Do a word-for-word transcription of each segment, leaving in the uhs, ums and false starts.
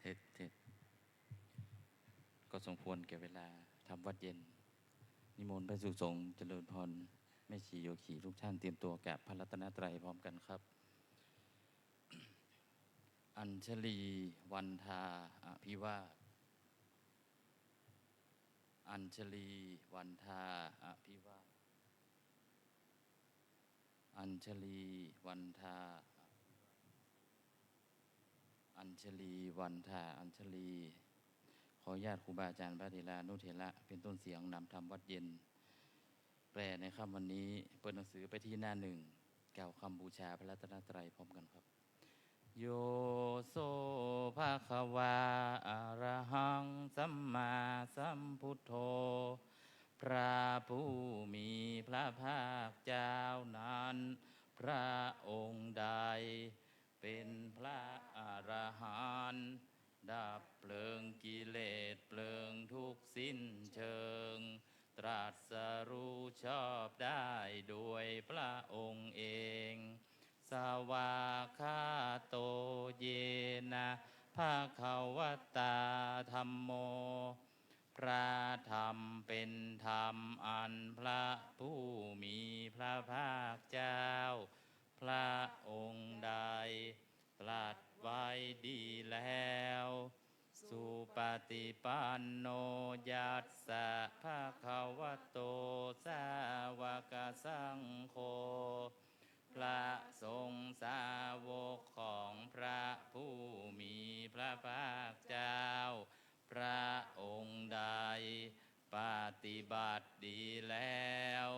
เทศเทศก็สมควรแก่เวลาทำวัตรเย็น นิมนต์พระภิกษุสงฆ์เจริญพร แม่ชีโยคีทุกท่านเตรียมตัวกราบพระรัตนตรัยพร้อมกันครับ อัญชลีวันทาอภิวาท อัญชลีวันทาอภิวาท อัญชลีวันทา อัญชลีวันทา อัญชลี ขออนุญาตครูบาอาจารย์พระเถรานุเถระเป็นต้นเสียงนำธรรมวัตรเย็น แปลในค่ำวันนี้ เปิดหนังสือไปที่หน้าหนึ่ง กล่าวคำบูชาพระรัตนตรัยพร้อมกันครับ Yo so bhagavā arahaṃ sammāsambuddho พระผู้มีพระภาคเจ้านั้น พระองค์ใด เป็นพระอรหันต์ ดับเพลิงกิเลสเพลิงทุกข์สิ้นเชิง ตรัสรู้ชอบได้โดยพระองค์เอง Svākkhāto yena bhagavatā dhammo พระธรรมเป็นธรรมอันพระผู้มีพระภาคเจ้า พระองค์ใด ตรัสไว้ดีแล้ว Supaṭipanno yassa bhagavato sāvakasaṅgho พระสงฆ์สาวกของพระผู้มีพระภาคเจ้า พระองค์ใด ปฏิบัติดีแล้ว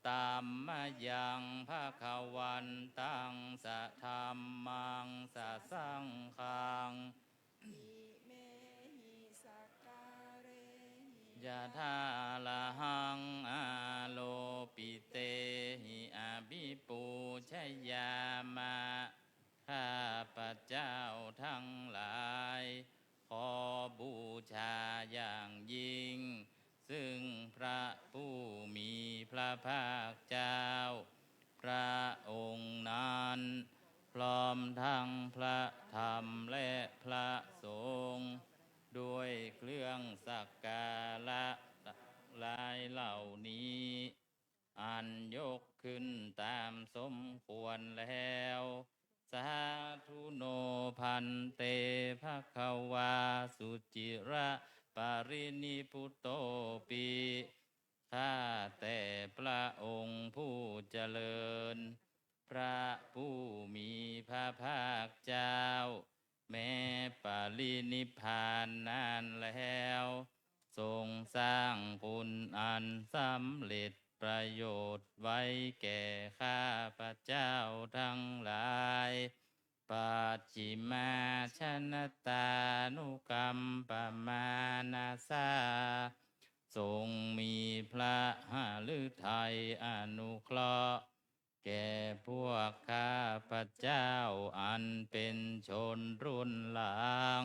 Tammayaṃ bhagavantaṃ sadhammaṃ sasaṅghaṃ imehi sakkārehi yathārahaṃ āropitehi abhipūjayāma ข้าพเจ้าทั้งหลาย ขอบูชาอย่างยิ่ง ซึ่งพระผู้มีพระภาคเจ้า พระองค์นั้น พร้อมทั้งพระธรรมและพระสงฆ์ ด้วยเครื่องสักการะทั้งหลายเหล่านี้ อันยกขึ้นตามสมควรแล้ว Sādhu no bhante bhagavā suciraparinibbutopi ข้าแต่พระองค์ผู้เจริญ พระผู้มีพระภาคเจ้า แม้ปรินิพพานนานแล้ว ทรงสร้างคุณอันสำเร็จประโยชน์ไว้แก่ข้าพเจ้าทั้งหลาย Pacchimājanatānukampamānasā ทรงมีพระหฤทัยอนุเคราะห์ แก่พวกข้าพเจ้าอันเป็นชนรุ่นหลัง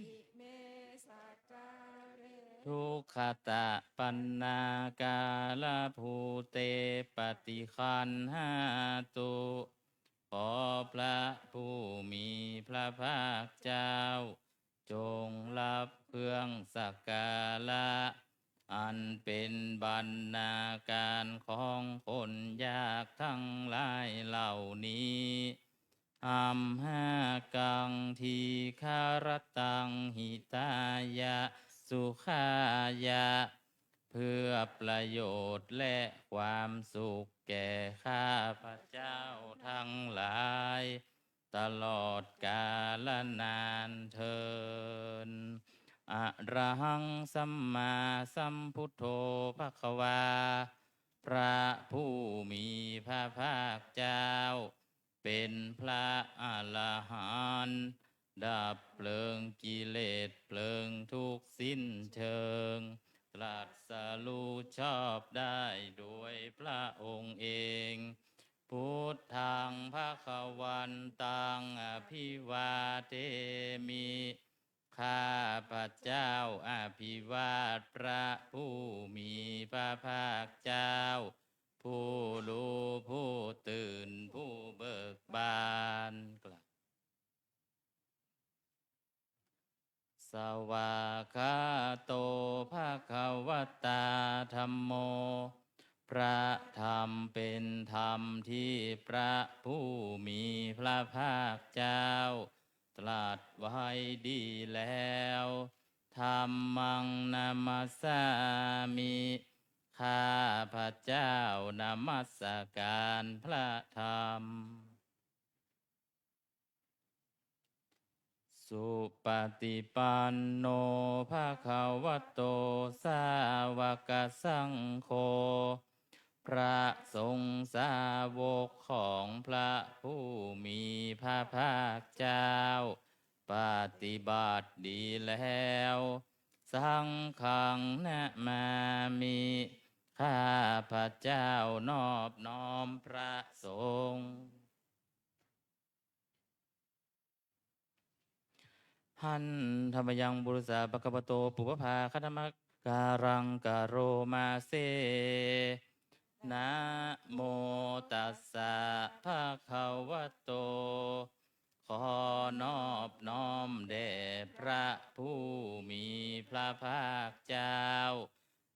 Ime sakkāre duggatapaṇṇākārabhūte paṭiggaṇhātu ขอพระผู้มีพระภาคเจ้า จงรับเครื่องสักการะ อันเป็นบรรณาการของคนยากทั้งหลายเหล่านี้ Amhākaṃ dīgharattaṃ hitāya sukhāya เพื่อประโยชน์และความสุขแก่ข้าพเจ้าทั้งหลาย ตลอดกาลนานเทอญ Arahaṃ sammāsambuddho bhagavā พระผู้มีพระภาคเจ้า เป็นพระอรหันต์ ดับเพลิงกิเลสเพลิงทุกข์สิ้นเชิง ตรัสรู้ชอบได้โดยพระองค์เอง Buddhaṃ bhagavantaṃ abhivādemi ข้าพเจ้าอภิวาทพระผู้มีพระภาคเจ้า ผู้รู้ผู้ตื่นผู้เบิกบาน กล่าว Svākkhāto bhagavatā dhammo. พระธรรมเป็นธรรมที่พระผู้มีพระภาคเจ้าตรัสไว้ดีแล้ว Dhammaṃ namassāmi. ข้าพเจ้านมัสการพระธรรม Supaṭipanno bhagavato sāvakasaṅgho. พระสงฆ์สาวกของพระผู้มีพระภาคเจ้า ปฏิบัติดีแล้ว Saṅghaṃ namāmi. ข้าพเจ้านอบน้อมพระสงฆ์ Handa mayaṃ pūjā bhagavato pubbabhāganamakāraṃ karoma se. Namo tassa bhagavato. ขอนอบน้อมแด่พระผู้มีพระภาคเจ้า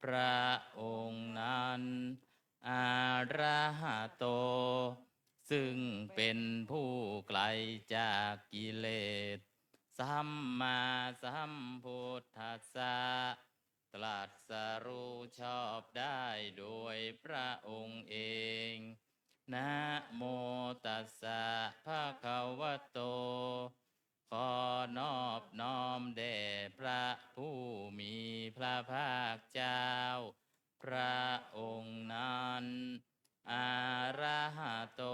พระองค์นั้น Arahato. ซึ่งเป็นผู้ไกลจากกิเลส Sammāsambuddhassa. ตรัสรู้ชอบได้โดยพระองค์เอง Namo tassa bhagavato. ขอนอบน้อมแด่พระผู้มีพระภาคเจ้า พระองค์นั้น Arahato.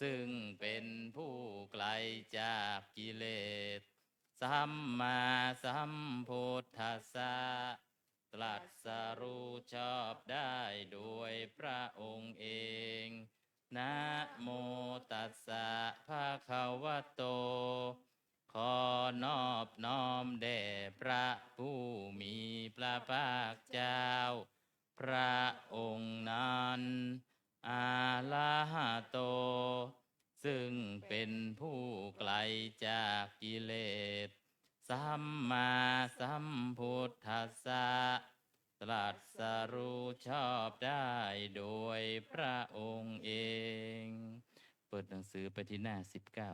ซึ่งเป็นผู้ไกลจากกิเลส Sammāsambuddhassa. ตรัสรู้ชอบได้โดยพระองค์เอง Namo tassa bhagavato. ขอนอบน้อมแด่พระผู้มีพระภาคเจ้า พระองค์นั้น Arahato. ซึ่งเป็นผู้ไกลจากกิเลส Sammāsambuddhassa. ตรัสรู้ชอบได้โดยพระองค์เอง เปิดหนังสือไปที่หน้าสิบเก้า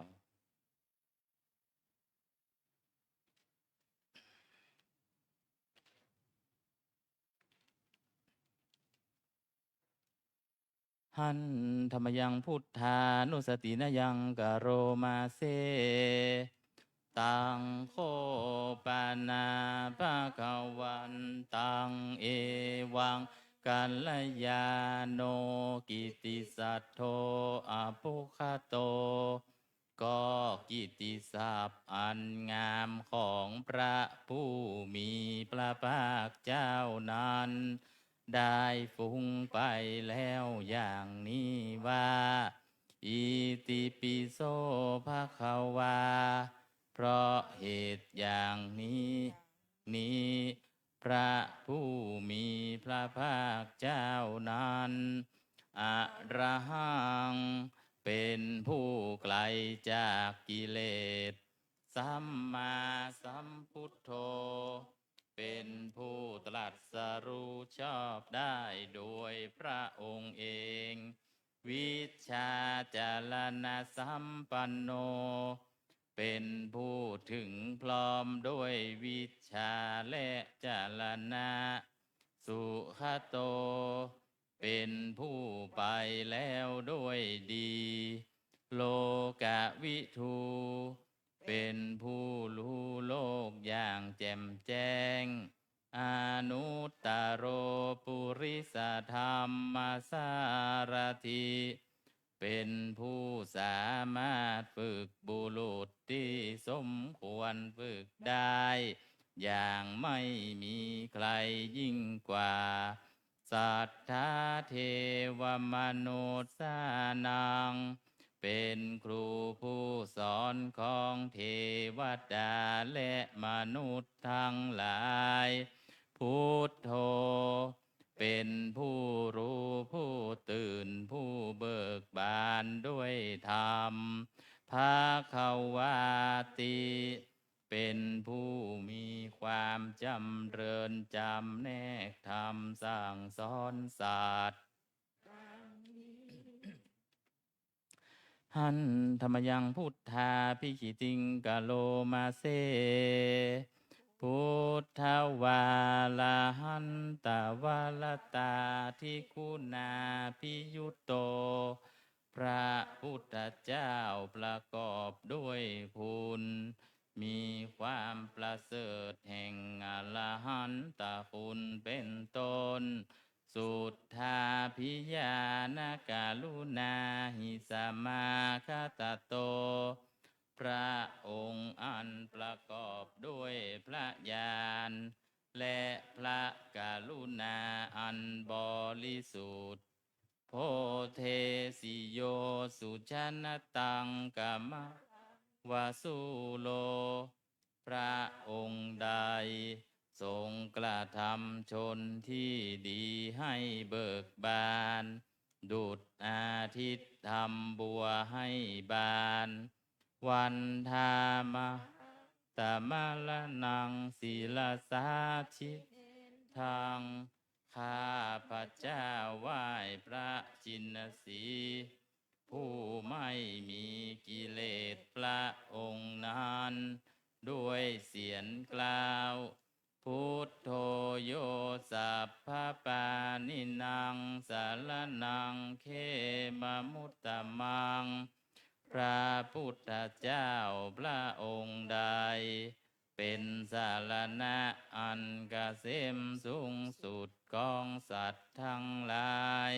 Handa mayaṃ buddhānussatinayaṃ karoma se. Taṃ kho pana bhagavantaṃ evaṃ kalyāṇo kittisaddo abbhuggato. ก็กิตติศัพท์อันงามของพระผู้มีพระภาคเจ้านั้น ได้ฟุ้งไปแล้วอย่างนี้ว่า Itipi so bhagavā. เพราะเหตุอย่างนี้ นี้ พระผู้มีพระภาคเจ้านั้น arahaṃ เป็นผู้ไกลจากกิเลส sammāsambuddho เป็นผู้ตรัสรู้ชอบได้โดยพระองค์เอง vijjācaraṇasampanno เป็นผู้ถึงพร้อมด้วยวิชชาและจรณะ sugato เป็นผู้ไปแล้วด้วยดี lokavidū เป็นผู้รู้โลกอย่างแจ่มแจ้ง anuttaro purisadammasārathi เป็นผู้สามารถฝึกบุรุษที่สมควรฝึกได้ อย่างไม่มีใครยิ่งกว่า satthā devamanussānaṃ เป็นครูผู้สอนของเทวดาและมนุษย์ทั้งหลาย buddho เป็นผู้รู้ผู้ตื่นผู้เบิกบานด้วยธรรม bhagavāti เป็นผู้มีความจำเริญจำแนกธรรมสั่งสอนสัตว์ Handa mayaṃ buddhābhigītiṃ karoma se. Buddhavārahantavaratādiguṇābhiyutto พระพุทธเจ้าประกอบด้วยคุณ มีความประเสริฐแห่งอรหันตคุณเป็นต้น Suddhābhiñāṇakaruṇāhi samāgatatto พระองค์อันประกอบด้วยพระญาณ และพระกรุณาอันบริสุทธิ์ Bodhesi yo sujanataṃ kamakaṃ vasūro พระองค์ใดทรงกระทำชนที่ดีให้เบิกบาน ดุจอาทิตย์ทำบัวให้บาน Vandāmahaṃ tamaraṇaṃ sirasā jinetthaṃ ข้าพเจ้าไหว้พระจินสีห์ ผู้ไม่มีกิเลสพระองค์นั้น ด้วยเสียงกล่าว Buddho yo sabbapāṇīnaṃ saraṇaṃ khemamuttamaṃ พระพุทธเจ้าพระองค์ใด เป็นสรณะอันเกษมสูงสุดของสัตว์ทั้งหลาย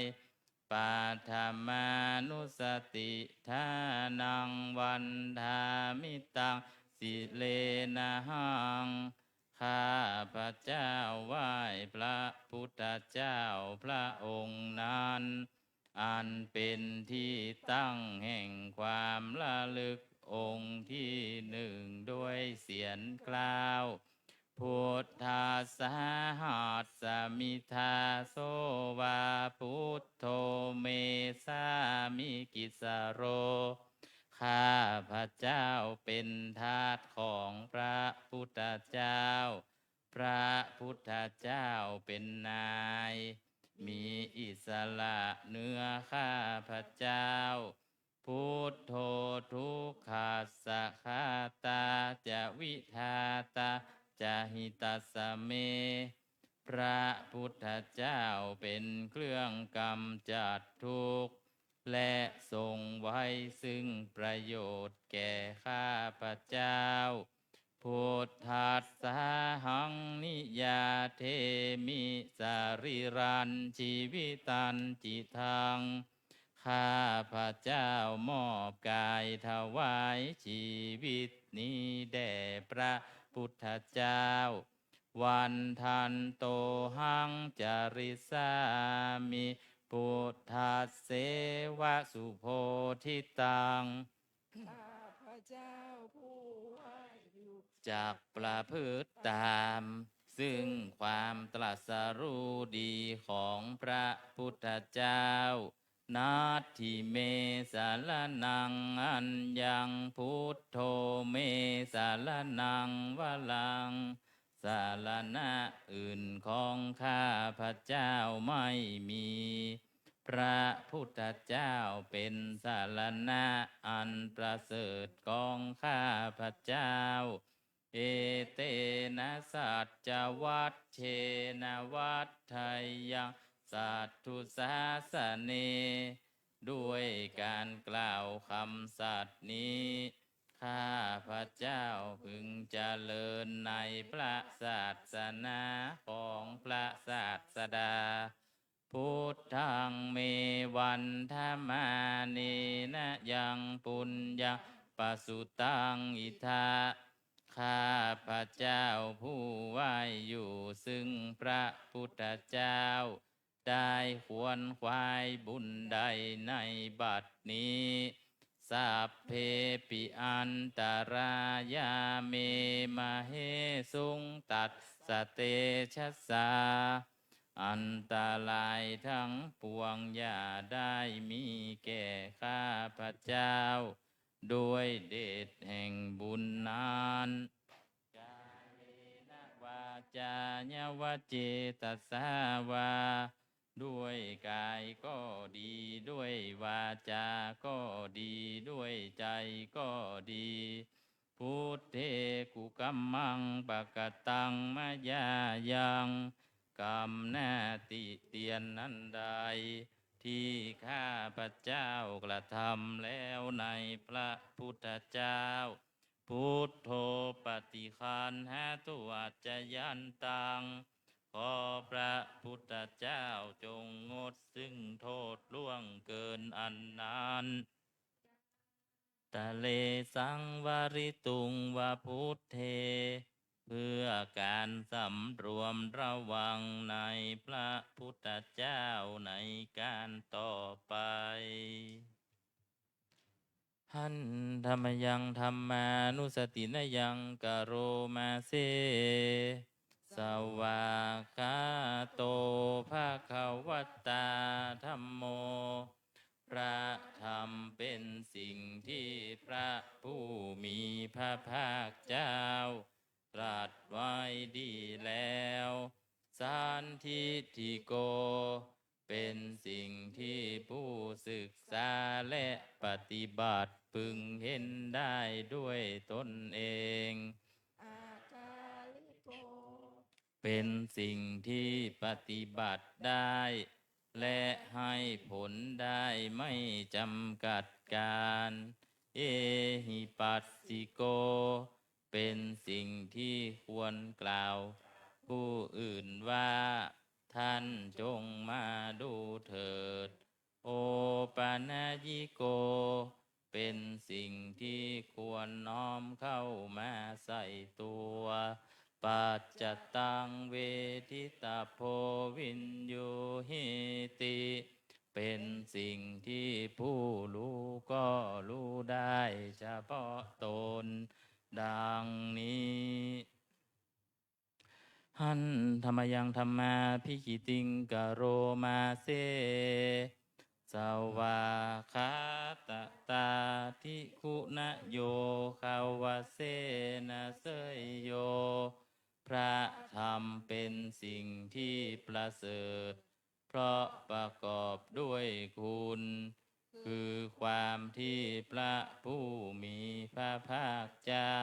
Paṭhamānussatiṭṭhānaṃ vandāmi taṃ sirenahaṃ ข้าพเจ้าไหว้พระพุทธเจ้าพระองค์นั้น อันเป็นที่ตั้งแห่งความระลึกองค์ที่หนึ่งด้วยเสียงกล่าว Buddhassāhasmi dāso va buddho me sāmikissaro ข้าพเจ้าเป็นทาสของพระพุทธเจ้า พระพุทธเจ้าเป็นนาย มีอิสระเหนือข้าพเจ้า Buddho dukkhassa ghātā ca vidhātā ca hitassa me พระพุทธเจ้าเป็นเครื่องกำจัดทุกข์ และทรงไว้ซึ่งประโยชน์แก่ข้าพเจ้า Buddhassāhaṃ niyyādemi sarīrañjīvitañcidaṃ ข้าพเจ้ามอบกายถวายชีวิตนี้แด่พระพุทธเจ้า Vandantohaṃ carissāmi buddhasseva subodhitaṃ ข้าพเจ้าผู้ไหว้อยู่ จักประพฤติตาม ซึ่งความตรัสรู้ดีของพระพุทธเจ้า Natthi me saraṇaṃ aññaṃ buddho me saraṇaṃ varaṃ สรณะอื่นของข้าพเจ้าไม่มี พระพุทธเจ้าเป็นสรณะอันประเสริฐของข้าพเจ้า Etena saccavajjena vaḍḍheyyaṃ satthu sāsane ด้วยการกล่าวคำสัตย์นี้ ข้าพเจ้าพึงเจริญในพระศาสนาของพระศาสดา Buddhaṃ me vandamānena yaṃ puññaṃ pasutaṃ idha ข้าพเจ้าผู้ไหว้อยู่ซึ่งพระพุทธเจ้า ได้ขวนขวายบุญใดในบัดนี้ Sabbepi antarāyā me māhesuṃ tassa tejasā อันตรายทั้งปวงอย่าได้มีแก่ข้าพเจ้า ด้วยเดชแห่งบุญนั้น Vācāya va cetasā vā, ด้วยกายก็ดี ด้วยวาจาก็ดี ด้วยใจก็ดี Buddhe kukammaṃ pakataṃ mayā yaṃ, กรรมหน้าติเตียนนั้นใด ที่ข้าพเจ้ากระทำแล้วในพระพุทธเจ้า Buddho paṭiggaṇhatu accayantaṃ, ขอพระพุทธเจ้าจงงดซึ่งโทษล่วงเกินอันนั้น Tare saṃvarituṃ va buddhe, เพื่อการสำรวมระวังในพระพุทธเจ้าในการต่อไป Handa mayaṃ dhammānussatinayaṃ karoma se. Svākkhāto bhagavatā dhammo, พระธรรมเป็นสิ่งที่พระผู้มีพระภาคเจ้าตรัสไว้ดีแล้ว Sandiṭṭhiko เป็นสิ่งที่ผู้ศึกษาและปฏิบัติพึงเห็นได้ด้วยตนเอง Akāliko เป็นสิ่งที่ปฏิบัติได้ และให้ผลได้ไม่จำกัดกาล Ehipassiko เป็นสิ่งที่ควรกล่าวผู้อื่นว่า ท่านจงมาดูเถิด Opanayiko เป็นสิ่งที่ควรน้อมเข้ามาใส่ตัว Paccattaṃ veditabbo viññūhīti เป็นสิ่งที่ผู้รู้ก็รู้ได้เฉพาะตน ดังนี้ Handa mayaṃ dhammābhigītiṃ karoma se. Svākkhātatādiguṇayogavasena seyyo. พระธรรมเป็นสิ่งที่ประเสริฐ เพราะประกอบด้วยคุณ คือความที่พระผู้มีพระภาคเจ้า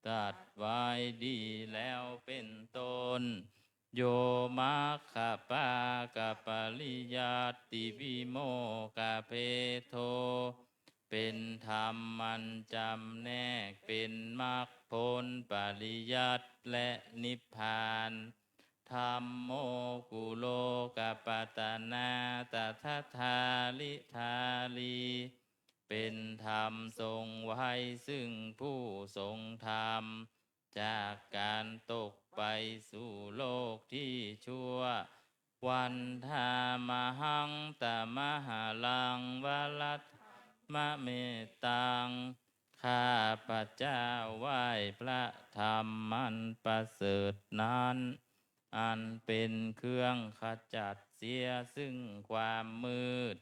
ตรัสไว้ดีแล้วเป็นต้น Yo maggapākapariyattibhimokkhabhedo เป็นธรรมมันจำแนกเป็นมรรคผลปริยัติและนิพพาน Dhammo kulokapatanā tadadhāridhārī เป็นธรรมทรงไว้ซึ่งผู้ทรงธรรม จากการตกไปสู่โลกที่ชั่ว Vandāmahaṃ tamaharaṃ varadhammametaṃ ข้าพเจ้าไหว้พระธรรมมันประเสริฐนั้น อันเป็นเครื่องขจัดเสียซึ่งความมืด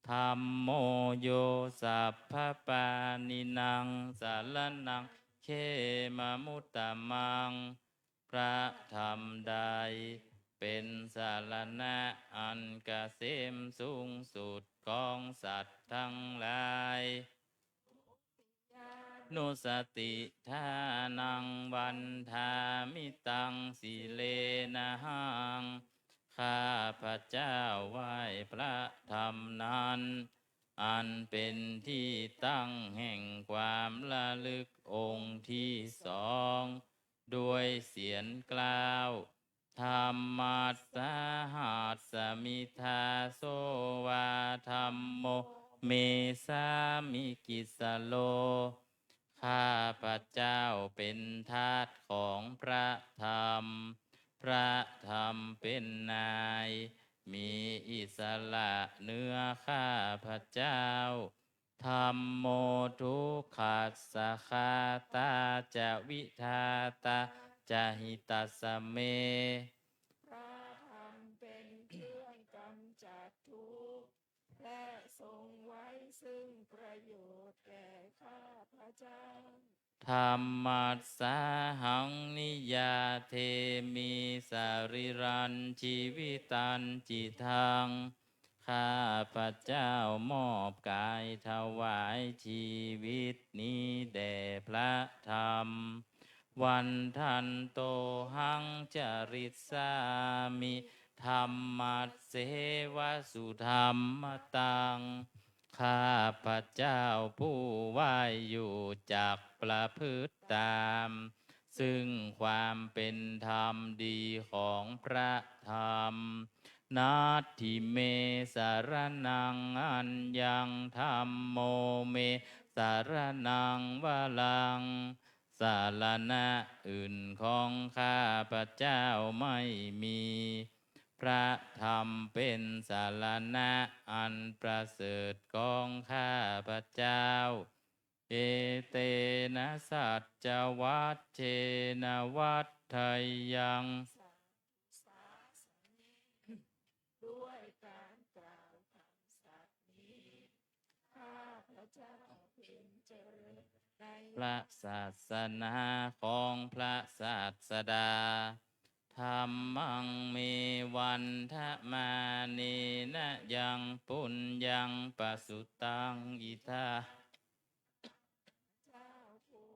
Dhammo yo sabbapāṇīnaṃ saraṇaṃ khemamuttamaṃ พระธรรมใดเป็นสรณะอันเกษมสูงสุดของสัตว์ทั้งหลาย Dutiyānussatiṭṭhānaṃ vandāmi taṃ sirenahaṃ ข้าพเจ้าไหว้พระธรรมนั้น อันเป็นที่ตั้งแห่งความระลึกองค์ที่สอง ด้วยเสียงกล้าว Dhammassāhasmi dāso va dhammo me sāmikissaro ข้าพเจ้าเป็นทาสของพระธรรม พระธรรมเป็นนาย มีอิสระเหนือข้าพเจ้า Dhammo dukkhassa ghātā ca vidhātā ca hitassa me พระธรรมเป็นเครื่องกำจัดทุกข์ และทรงไว้ซึ่งประโยชน์แก่ข้าพเจ้า Dhammassāhaṃ niyyādemi sarīrañjīvitañcidaṃ. ข้าพเจ้ามอบกายถวายชีวิตนี้แด่พระธรรม Vandantohaṃ carissāmi dhammasseva sudhammataṃ. ข้าพเจ้าผู้ไหว้อยู่จักประพฤติตาม ซึ่งความเป็นธรรมดีของพระธรรม Natthi me saraṇaṃ aññaṃ, dhammo me saraṇaṃ varaṃ. สรณะอื่นของข้าพเจ้าไม่มี พระธรรมเป็นสรณะอันประเสริฐของข้าพเจ้า Etena saccavajjena vaḍḍheyyaṃ. ด้วยการกล่าวคำสัตย์นี้ ข้าพเจ้าพึงเจริญในพระศาสนาของพระศาสดา Dhammaṃ me vandamānena yaṃ puññaṃ pasutaṃ idha.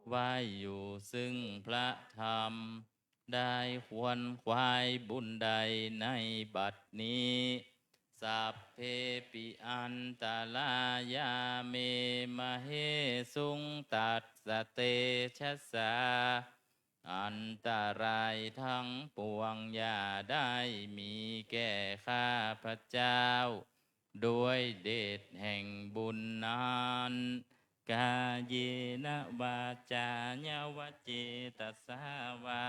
ไว้อยู่ซึ่งพระธรรม ได้ขวนขวายบุญใดในบัดนี้ Sabbepi antarāyā me māhesuṃ tassa tejasā. อันตรายทั้งปวงอย่าได้มีแก่ข้าพเจ้า ด้วยเดชแห่งบุญนั้น Kāyena vācāya va cetasā vā.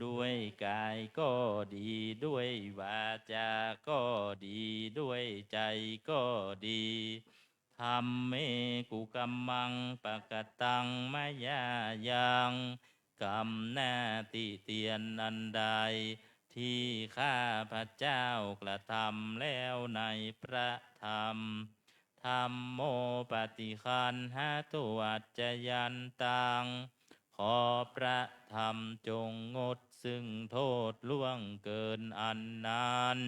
ด้วยกายก็ดี ด้วยวาจาก็ดี ด้วยใจก็ดี Dhamme kukammaṃ pakataṃ mayā yaṃ. กรรมหน้าติเตียนอันใด ที่ข้าพเจ้ากระทำแล้วในพระธรรม Dhammo paṭiggaṇhatu accayantaṃ. ขอพระธรรมจงงดซึ่งโทษล่วงเกินอันนั้น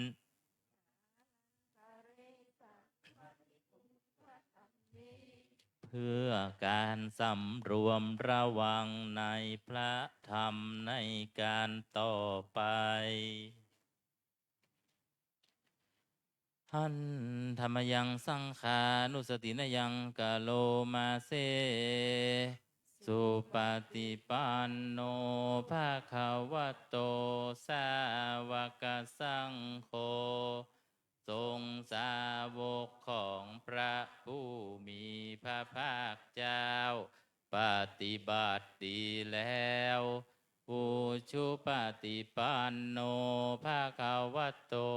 เพื่อการสำรวมระวังในพระธรรมในการต่อไป Handa mayaṃ saṅghānussatinayaṃ karoma se. Supaṭipanno bhagavato sāvakasaṅgho. สงฆ์สาวกของพระผู้มีพระภาคเจ้า ปฏิบัติดีแล้ว Ujupaṭipanno bhagavato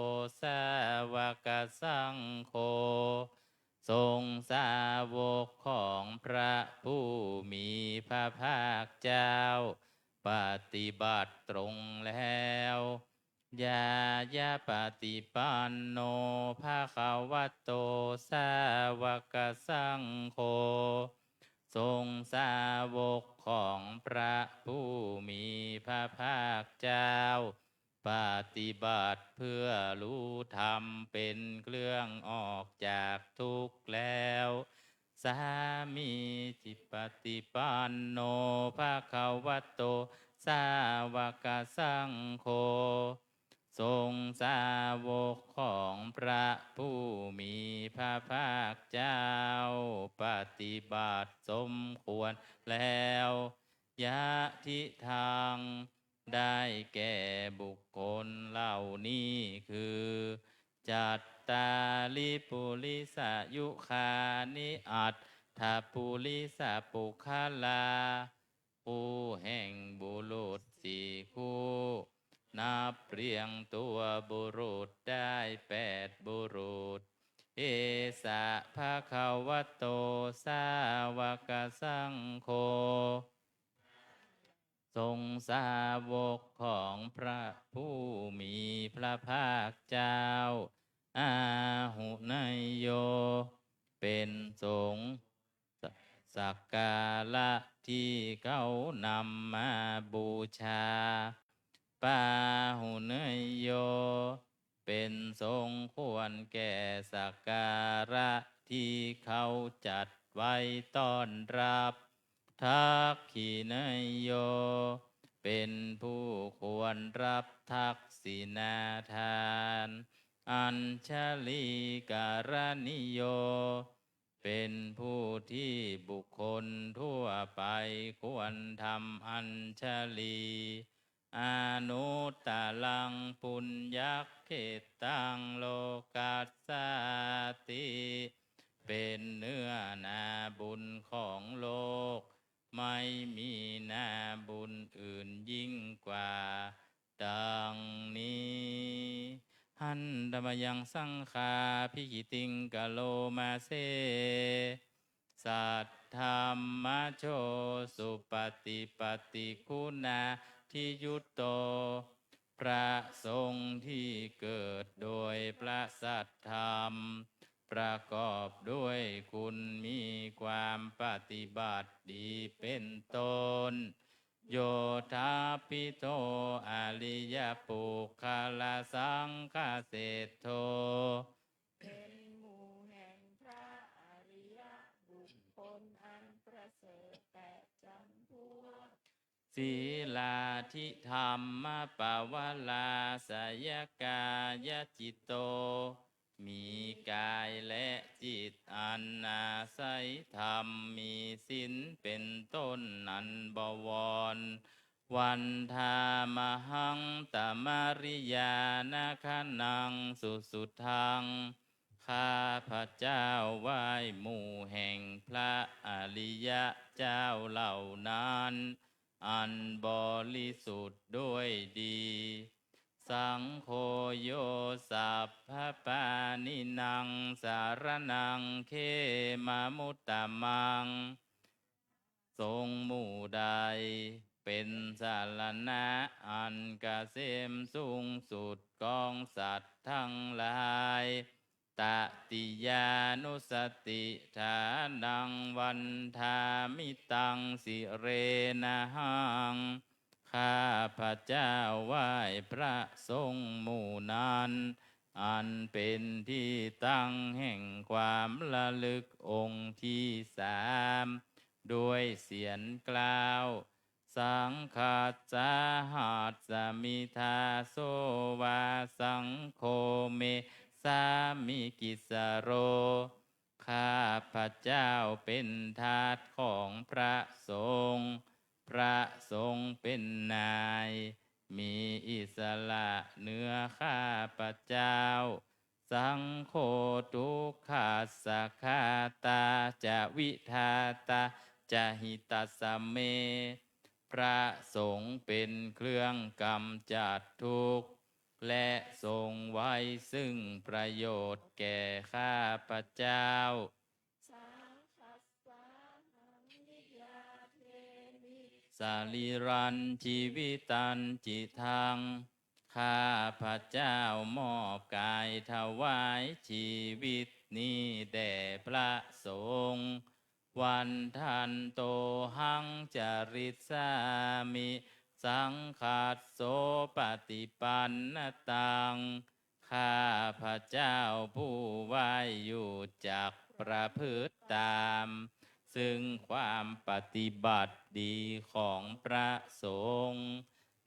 sāvakasaṅgho. สงฆ์สาวกของพระผู้มีพระภาคเจ้า ปฏิบัติตรงแล้ว Ñāyapaṭipanno bhagavato sāvakasaṅgho. สงฆ์สาวกของพระผู้มีพระภาคเจ้า ปฏิบัติเพื่อรู้ธรรมเป็นเครื่องออกจากทุกข์แล้ว Sāmīcipaṭipanno bhagavato sāvakasaṅgho. สงฆ์สาวกของพระผู้มีพระภาคเจ้า ปฏิบัติสมควรแล้ว Yadidaṃ ได้แก่บุคคลเหล่านี้คือ Cattāri purisayugāni aṭṭha purisapuggalā. คู่แห่งบุรุษสี่คู่ นับเรียงตัวบุรุษได้แปดบุรุษ Esa bhagavato sāvakasaṅgho. สงฆ์สาวกของพระผู้มีพระภาคเจ้า Āhuneyyo เป็นสงฆ์ สักการะ ที่เขานำมาบูชา pāhuneyyo เป็นสงควรแก่สักการะที่เขาจัดไว้ต้อนรับ dakkhiṇeyyo เป็นผู้ควรรับทักษิณาทาน añjalikaraṇīyo เป็นผู้ที่บุคคลทั่วไปควรทำอัญชลี anuttaraṃ puññakkhettaṃ lokassāti เป็นเนื้อนาบุญของโลก ไม่มีนาบุญอื่นยิ่งกว่า ดังนี้ Handa mayaṃ saṅghābhigītiṃ karoma se. Saddhammajo supaṭipattiguṇādiyutto พระสงฆ์ที่เกิดโดยพระสัทธรรม ประกอบด้วยคุณมีความปฏิบัติดีเป็นต้น yodapitto ariyapuggalasaṅghaseṭṭho เป็นหมู่แห่งพระอริยบุคคลอันประเสริฐแปดจำพวก sīlādidhammapavarāsayakāyacitto มีกายและจิตอันอาศัยธรรม มีศีลเป็นต้นอันบวร vandāmahaṃ tamariyāna gaṇaṃ susuddhaṃ ข้าพเจ้าไหว้หมู่แห่งพระอริยะเจ้าเหล่านั้น อันบริสุทธิ์ด้วยดี saṅgho yo sabbapāṇīnaṃ saraṇaṃ khemamuttamaṃ สงฆ์หมู่ใดเป็นสรณะอันเกษมสูงสุดของสัตว์ทั้งหลาย tatiyānussatiṭṭhānaṃ vandāmi taṃ sirenahaṃ ข้าพเจ้าไหว้พระสงฆ์หมู่นั้น อันเป็นที่ตั้งแห่งความระลึกองค์ที่สาม ด้วยเสียงกล่าว saṅghassāhasmi dāso va saṅgho me sāmikissaro ข้าพเจ้าเป็นทาสของพระสงฆ์ พระสงฆ์เป็นนาย มีอิสระเหนือข้าพเจ้า saṅgho dukkhassa ghātā ca vidhātā ca hitassa me พระสงฆ์เป็นเครื่องกำจัดทุกข์ และทรงไว้ซึ่งประโยชน์แก่ข้าพเจ้า saṅghassāhaṃ niyyādemi sarīrañjīvitañcidaṃ ข้าพเจ้ามอบกายถวายชีวิตนี้แด่พระสงฆ์ vandantohaṃ carissāmi saṅghassopaṭipannataṃ ข้าพเจ้าผู้ไหว้อยู่จักประพฤติตาม ซึ่งความปฏิบัติดีของพระสงฆ์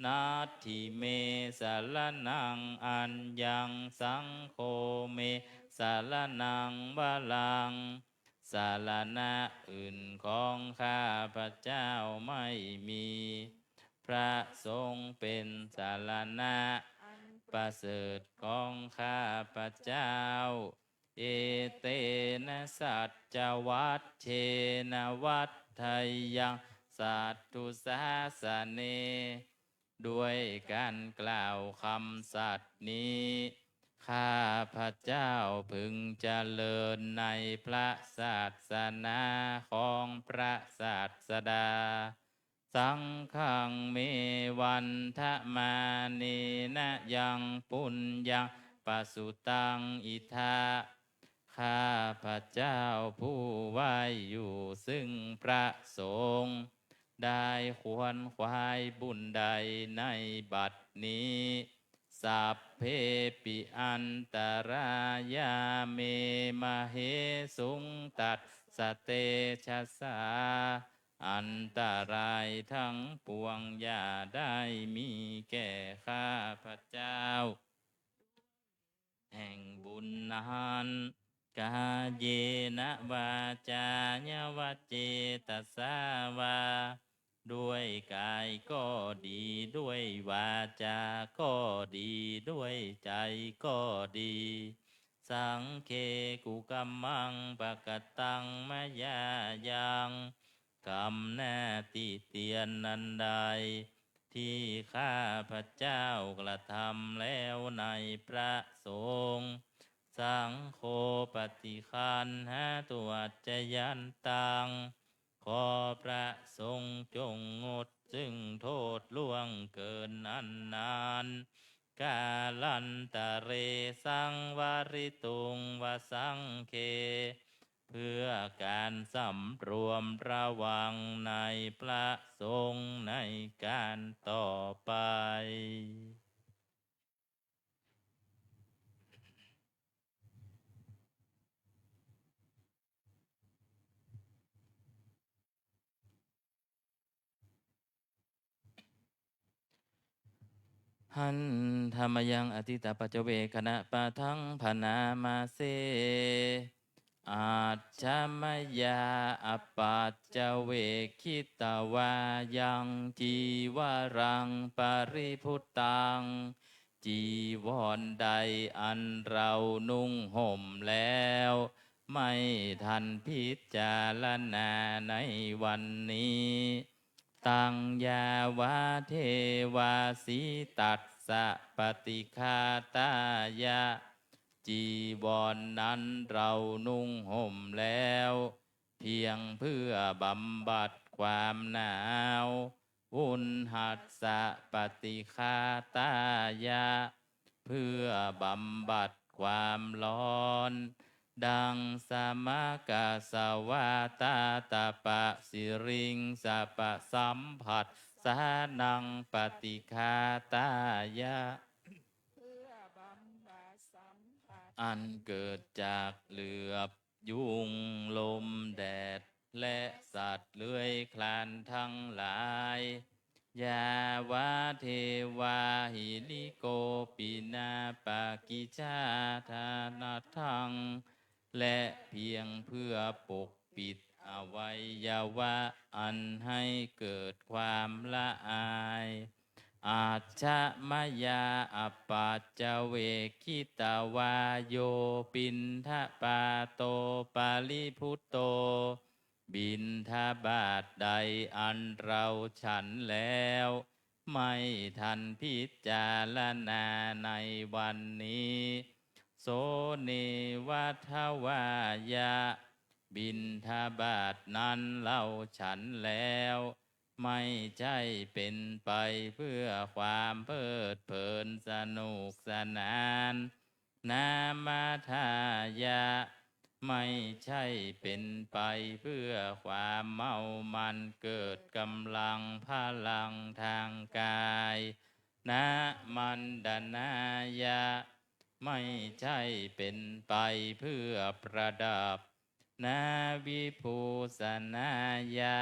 natthi me saraṇaṃ aññaṃ saṅgho me saraṇaṃ varaṃ สรณะอื่นของข้าพเจ้าไม่มี พระสงฆ์เป็นสรณะอันประเสริฐของข้าพเจ้า etena saccavajjena vaḍḍheyyaṃ satthu sāsane ด้วยการกล่าวคำสัตย์นี้ ข้าพเจ้าพึงเจริญในพระศาสนาของพระศาสดา saṅghaṃ me vandamānena yaṃ puññaṃ pasutaṃ idha ข้าพเจ้าผู้ไหว้อยู่ซึ่งพระสงฆ์ ได้ขวนขวายบุญใดในบัดนี้ Sabbepi antarāyā me māhesuṃ tassa tejasā. อันตรายทั้งปวงอย่าได้มีแก่ข้าพเจ้า แห่งบุญนั้น Kāyena vācāya va cetasā vā ด้วยกายก็ดี ด้วยวาจาก็ดี ด้วยใจก็ดี Saṅghe kukammaṃ pakataṃ mayā yaṃ กรรมหน้าติเตียนอันใด ที่ข้าพเจ้ากระทำแล้วในพระสงฆ์ Saṅgho paṭiggaṇhatu accayantaṃ ขอพระสงฆ์จงงดซึ่งโทษล่วงเกินอันนั้น Kālantare saṃvarituṃ va saṅghe เพื่อการสำรวมระวังในพระสงฆ์ในการต่อไป Handa mayaṃ atītapaccavekkhaṇapāṭhaṃ bhaṇāma se. Ajja mayā apaccavekkhitvā yaṃ cīvaraṃ paribhuttaṃ จีวรใดอันเรานุ่งห่มแล้ว ไม่ทันพิจารณาในวันนี้ Taṃ yāvadeva sītassa paṭighātāya จีวรนั้นเรานุ่งห่มแล้ว เพียงเพื่อบำบัดความหนาว Uṇhassa paṭighātāya เพื่อบำบัดความร้อน Daṃsamakasavātātapasiriṃ sapasamphassānaṃ paṭighātāya เพื่อบำบัดสัมผัส อันเกิดจากเหลือบ ยุง ลม แดด และสัตว์เลื้อยคลานทั้งหลาย Yāvadeva hirikopinapaṭicchādanatthaṃ และเพียงเพื่อปกปิดอวัยวะอันให้เกิดความละอาย Ajja mayā apaccavekkhitvā yo piṇḍapāto paribhutto บิณฑบาตใดอันเราฉันแล้ว ไม่ทันพิจารณาในวันนี้ So neva davāya บิณฑบาตนั้นเราฉันแล้ว ไม่ใช่เป็นไปเพื่อความเพลิดเพลินสนุกสนาน Namadāya ไม่ใช่เป็นไปเพื่อความเมามันเกิดกำลังพลังทางกาย Namaṇḍanāya ไม่ใช่เป็นไปเพื่อประดับ Navibhūsanāya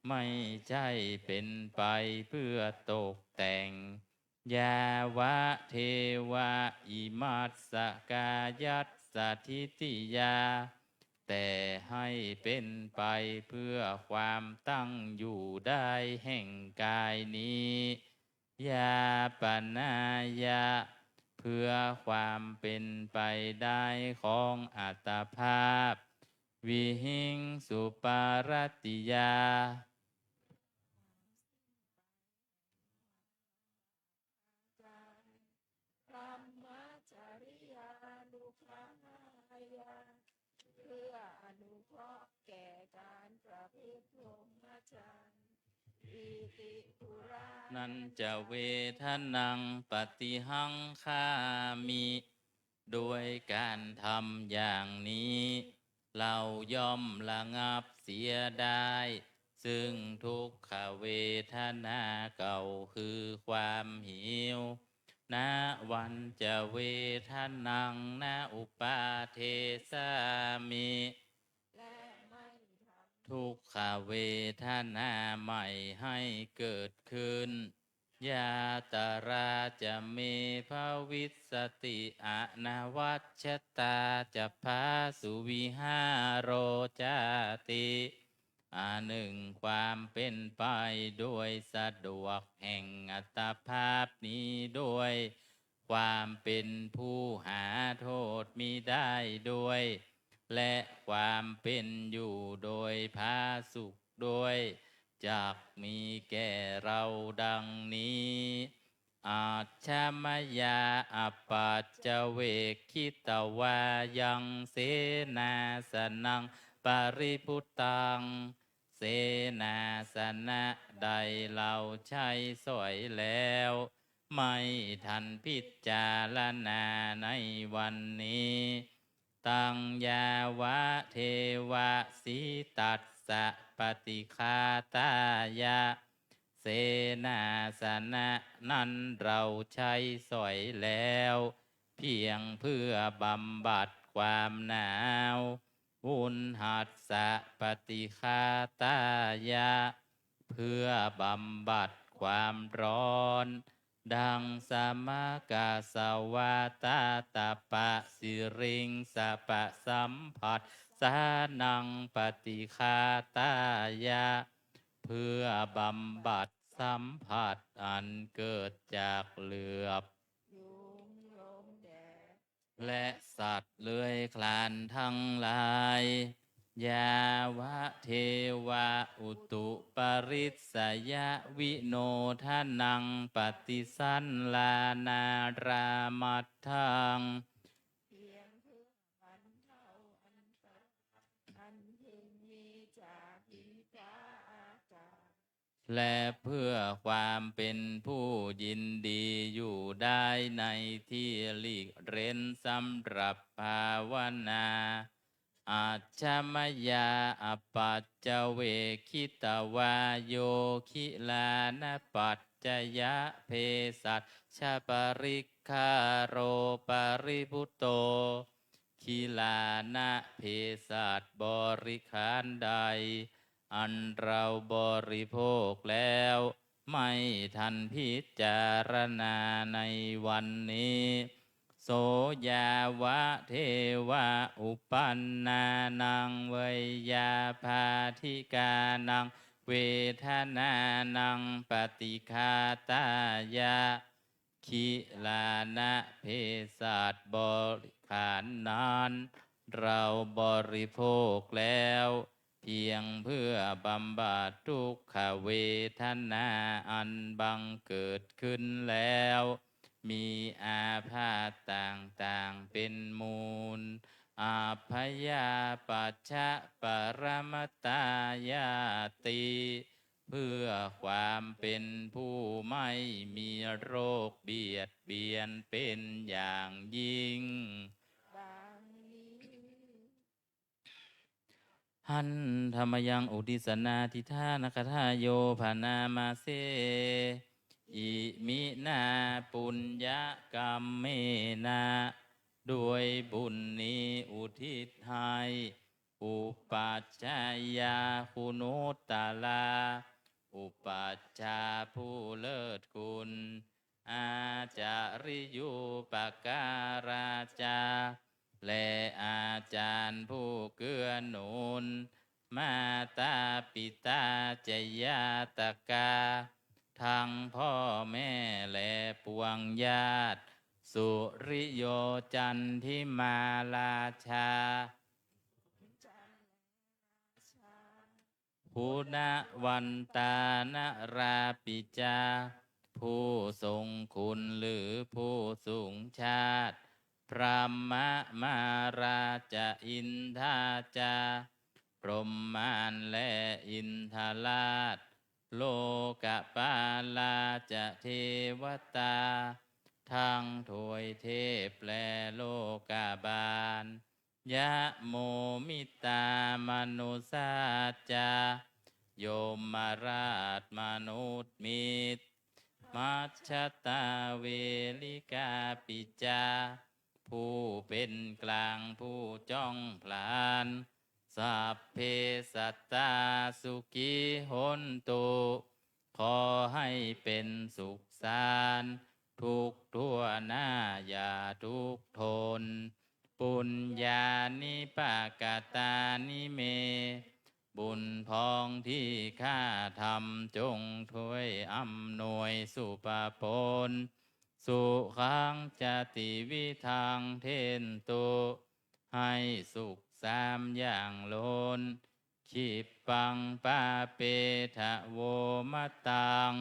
ไม่ใช่เป็นไปเพื่อตกแต่ง Yāvadeva imassa kāyassa ṭhitiyā แต่ให้เป็นไปเพื่อความตั้งอยู่ได้แห่งกายนี้ Yāpanāya เพื่อความเป็นไปได้ของอัตภาพ Vihiṃsuparatiyā พรหมจริยานุกรรมายา เพื่ออนุเคราะห์แก่การประพฤติพรหมจรรย์ Iti purāṇañca vedanaṃ paṭihaṅkhāmi ด้วยการทำอย่างนี้ เราย่อมระงับเสียได้ ซึ่งทุกขเวทนาเก่าคือความหิว na vañca vedanaṃ na uppādessāmi และไม่ทำทุกขเวทนาใหม่ให้เกิดขึ้น yātrā ca me bhavissati anavajjatā ca phāsuvihāro cāti. อันหนึ่งความเป็นไปโดยสะดวกแห่งอัตภาพนี้ด้วย ความเป็นผู้หาโทษมิได้ด้วย และความเป็นอยู่โดยผาสุกด้วย จักมีแก่เราดังนี้ Ajja mayā apaccavekkhitvā yaṃ senāsanaṃ paribhuttaṃ. เสนาสนะใดเราใช้สอยแล้ว ไม่ทันพิจารณาในวันนี้ Taṃ yāvadeva sītassa paṭighātāya. เสนาสนะนั้นเราใช้สอยแล้ว เพียงเพื่อบำบัดความหนาว Uṇhassa paṭighātāya. เพื่อบำบัดความร้อน Daṃsamakasavātātapasiriṃ sapasamphassānaṃ paṭighātāya. เพื่อบำบัดสัมผัสอันเกิดจากเหลือบ ยุงลมแดด และสัตว์เลื้อยคลานทั้งหลาย Yāvadeva utuparissayavinodanaṃ paṭisallānārāmatthaṃ. เพียงเพื่อบรรเทาอันตรายอันพึงมีจากดินฟ้าอากาศ และเพื่อความเป็นผู้ยินดีอยู่ได้ในที่หลีกเร้นสำหรับภาวนา Ajja mayā apaccavekkhitvā yo gilānapaccayabhesajjaparikkhāro paribhutto. กิลานะเภสัชบริขารใด อันเราบริโภคแล้ว ไม่ทันพิจารณาในวันนี้ So yāvadeva uppannānaṃ veyyābādhikānaṃ vedanānaṃ paṭighātāya. กิลานะเภสัชบริขารนั้น เราบริโภคแล้ว เพียงเพื่อบำบัดทุกขเวทนาอันบังเกิดขึ้นแล้ว มีอาพาธต่างๆเป็นมูล abyāpajjhaparamatāyāti. เพื่อความเป็นผู้ไม่มีโรคเบียดเบียนเป็นอย่างยิ่ง ดังนี้ Handa mayaṃ uddissa nāthidaṭṭhānakathayo bhaṇāma se. Iminā puññakammena. ด้วยบุญนี้อุทิศให้ upajjhāyā guṇuttarā. อุปัชฌาย์ผู้เลิศคุณ ācariyūpakārā ca. และอาจารย์ผู้เกื้อหนุน mātā pitā ca ñātakā. ทั้งพ่อแม่และปวงญาติ suriyo candimā rājā. Guṇavantā narāpi ca. ผู้ทรงคุณหรือผู้สูงชาติ brahmamārā ca indā ca. พรหมมารและอินทราช lokapālā ca devatā. ทั้งทวยเทพและโลกาบาล yamo mittā manussā ca. ยมราชมนุษย์มิตร มัจจตาเวริกาปิจา ผู้เป็นกลางผู้จ้องผลาญ สัพเพสัตตาสุขีโหนตุ ขอให้เป็นสุขสารทุกทั่วหน้าอย่าทุกข์ทน ปุญญานิปากตานิเม บุญพองที่ข้าทำจงช่วยอำนวยสุภพล สุขังจติวิทังเทนตุ ให้สุขสามอย่างล้น ขิปปังปาเปทะโวมะตัง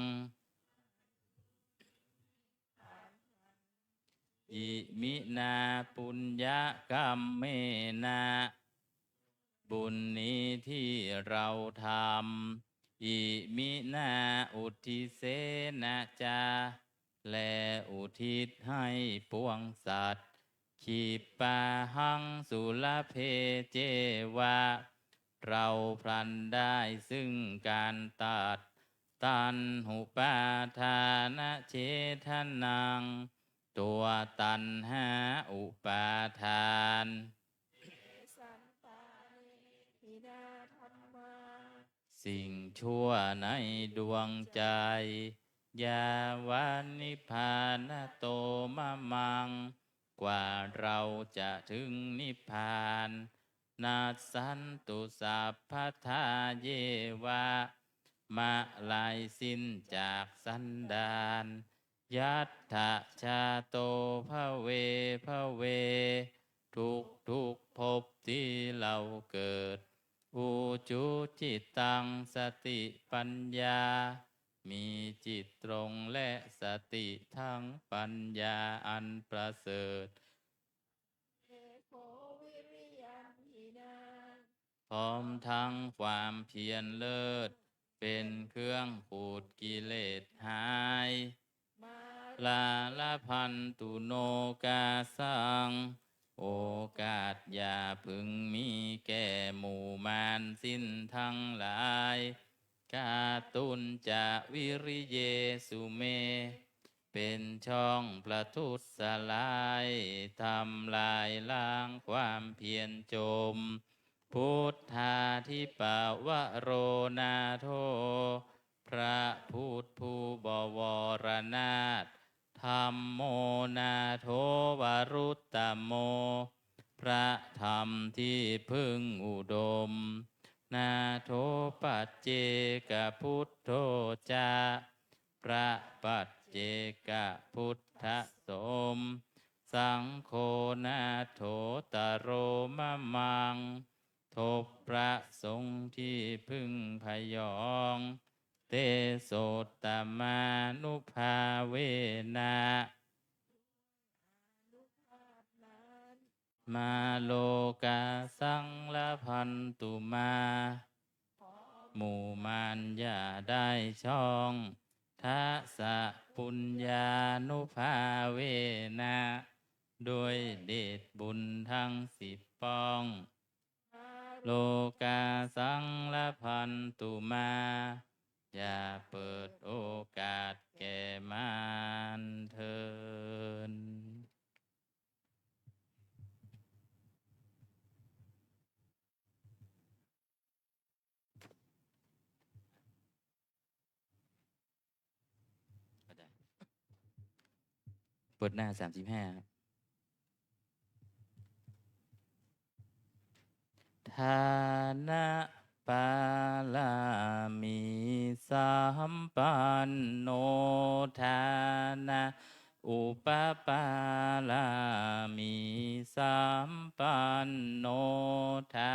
อิมินาปุญญกัมเมนะ บุญนี้ที่เราทำ อิมินาอุทธิเสนะจา และอุทิศให้ปวงสัตว์ ขิปปาหังสุลเพเจวะ เราพลันได้ซึ่งการตัด ตัณหุปาทานเฉทนัง ตัวตัณหาอุปาทาน สิ่งชั่วในดวงใจ ยาวานิพพานโตมะมัง กว่าเราจะถึงนิพพาน นัสสันตุสัพพทาเยวะ มะลายสิ้นจากสันดาน ยัตถะชาโตภะเวภะเว ทุกทุกภพที่เราเกิด อุจุจิตตังสติปัญญา มีจิตตรงและสติทั้งปัญญาอันประเสริฐ เอโกวิริยังหินา พร้อมทั้งความเพียรเลิศ เป็นเครื่องขูดกิเลสหาย มาลาลพันตุโนกาสัง โอกาสอย่าพึงมีแก่หมู่มารสิ้นทั้งหลาย กาตุนจะวิริเยสุเม เป็นช่องประทุษร้าย ทำลายล้างความเพียรจม พุทธาธิปวโรนาโถ พระพุทธผู้บวรนาถ ธัมโมนาโถวรุตตโม พระธรรมที่พึ่งอุดม นาโถปัจเจกพุทโธจะ พระปัจเจกพุทธสม สังโฆนาโถตโรมะมัง ทบพระสงฆ์ที่พึ่งพยอง เตโสตมานุภาเวนะ มาโลกาสังลพันตุมา หมู่มารอย่าได้ช่อง ทัสสะปุญญานุภาเวนะ ด้วยเดชบุญทั้งสิบป้อง โลกาสังลพันตุมา อย่าเปิดโอกาสแก่มารเทอญ เปิดหน้าสามสิบห้าครับ ทานะปารามีสัมปันโน ทานะอุปปารามีสัมปันโน ทา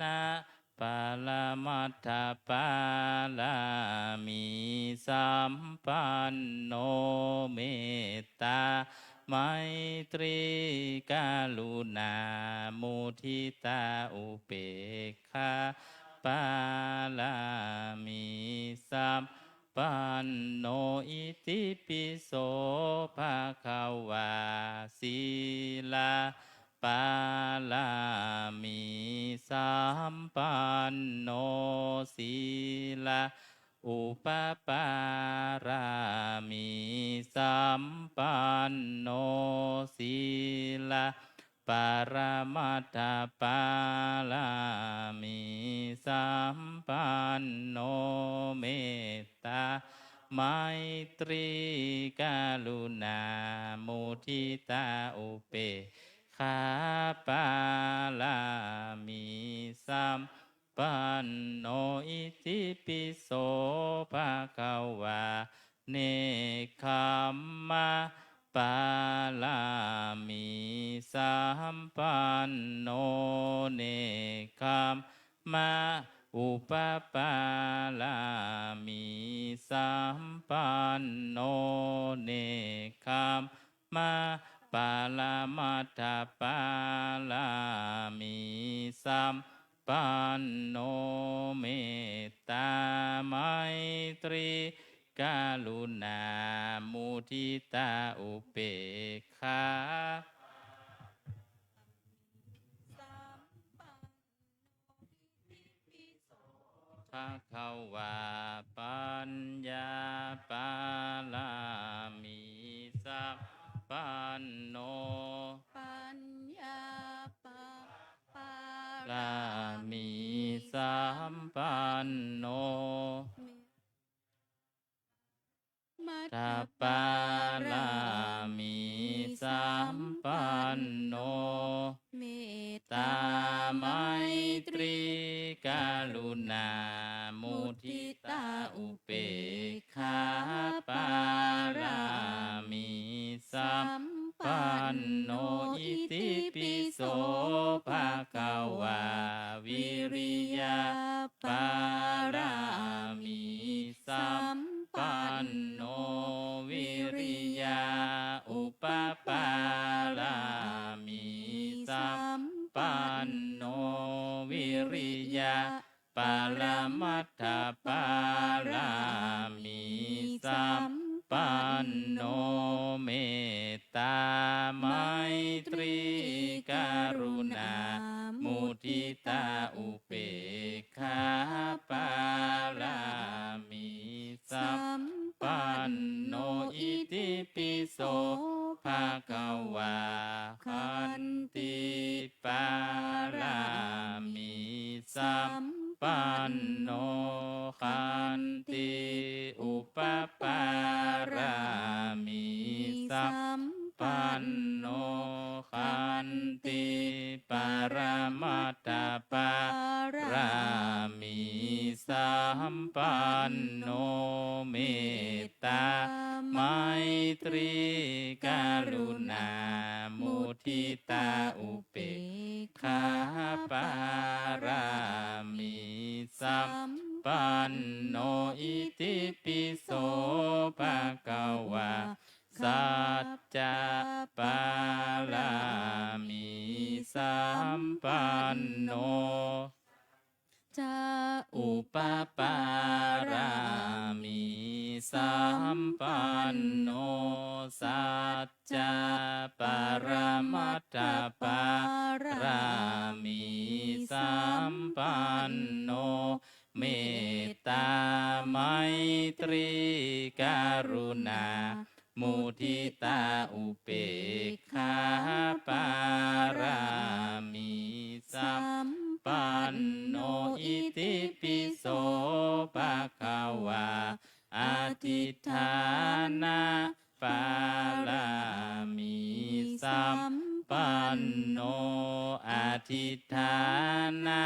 นะ ปรมัตถปารามีสัมปันโน เมตตาไมตรีกรุณามุทิตาอุเปกขาปารามีสัมปันโน อิติปิโสภะคะวา สีลา ปารามีสัมปันโน sīla upapāramī sampanno, sīla paramattha pāramī sampanno, mettā maitrī karuṇā muditā upekkhā pāramī sampanno, itipi so bhagavā nekkhamma pāramī sampanno, nekkhamma upapāramī sampanno, nekkhamma paramattha pāramī sampanno, mettā maitrī karuṇā muditā upekkhā bhagavā paññā pāramī sampanno, paññā pāramī sampanno, mettā pāramī sampanno, mettā maitrī karuṇā muditā upekkhā pāramī sampanno, itipi so bhagavā viriya pāramī sampanno, viriya upapāramī sampanno, viriya paramattha pāramī sampanno, mettā maitrī karuṇā muditā upekkhā pāramī sampanno, itipi so bhagavā khanti pāramī sampanno, khanti upapāramī sampanno, khanti paramattha pāramī sampanno, mettā maitrī karuṇā muditā upekkhā pāramī sampanno, itipi so bhagavā sacca pāramī sampanno, sacca upapāramī sampanno, sacca paramattha pāramī sampanno, mettā maitrī karuṇā muditā upekkhā pāramī sampanno, itipi so bhagavā adhiṭṭhāna pāramī sampanno, adhiṭṭhāna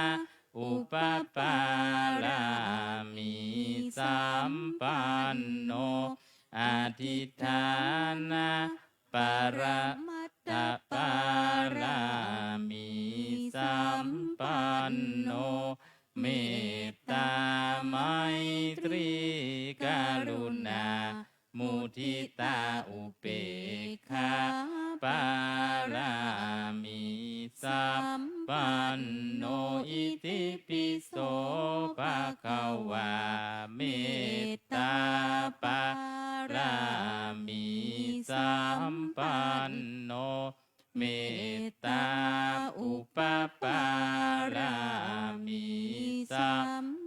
upapāramī sampanno, adhiṭṭhāna paramattha pāramī sampanno, mettā maitrī karuṇā muditā upekkhā pāramī sampanno, itipi so bhagavā mettā pāramī sampanno, mettā upapāramī sampanno,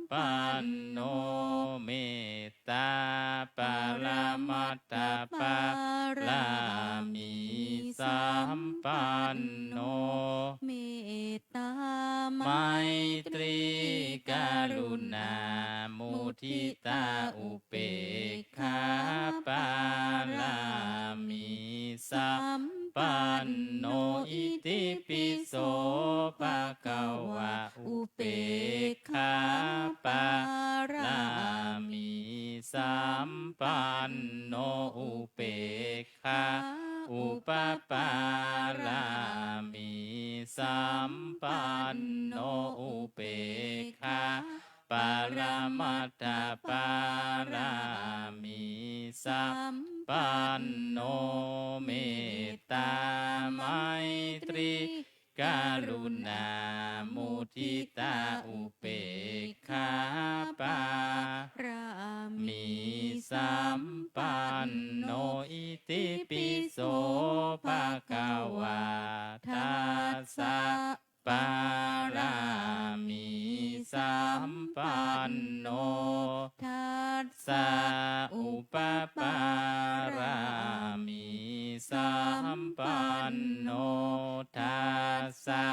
sampanno, mettā maitrī karuṇā muditā upekkhā pāramī sampanno. Itipi so bhagavā upekkhā pāramī sampanno, upekkhā upapāramī sampanno, upekkhā paramatthapāramī sampanno, mettā maitrī karuṇā muditā upekkhā pāramī sampanno. Itipi so bhagavā dasa pāramī sampanno, dasa upapāramī sampanno, dasa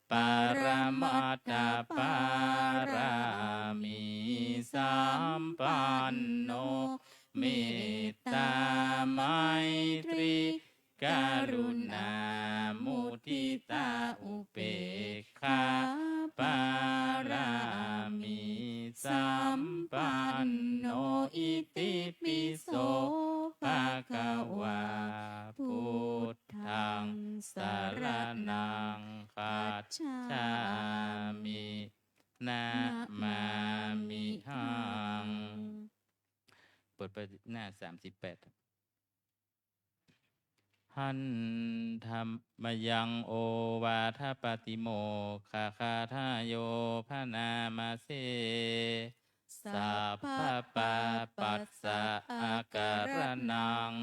paramatthapāramī sampanno, mettā maitrī karuṇā muditā upekkhā pāramī sampanno. Itipi so bhagavā buddhaṃ saraṇaṃ gacchāmi, namāmihaṃ. เปิดไปหน้าสามสิบแปด Handa mayaṃ ovādapātimokkhaṃ gāthāyo bhaṇāma se. Sabbapāpassa akaraṇaṃ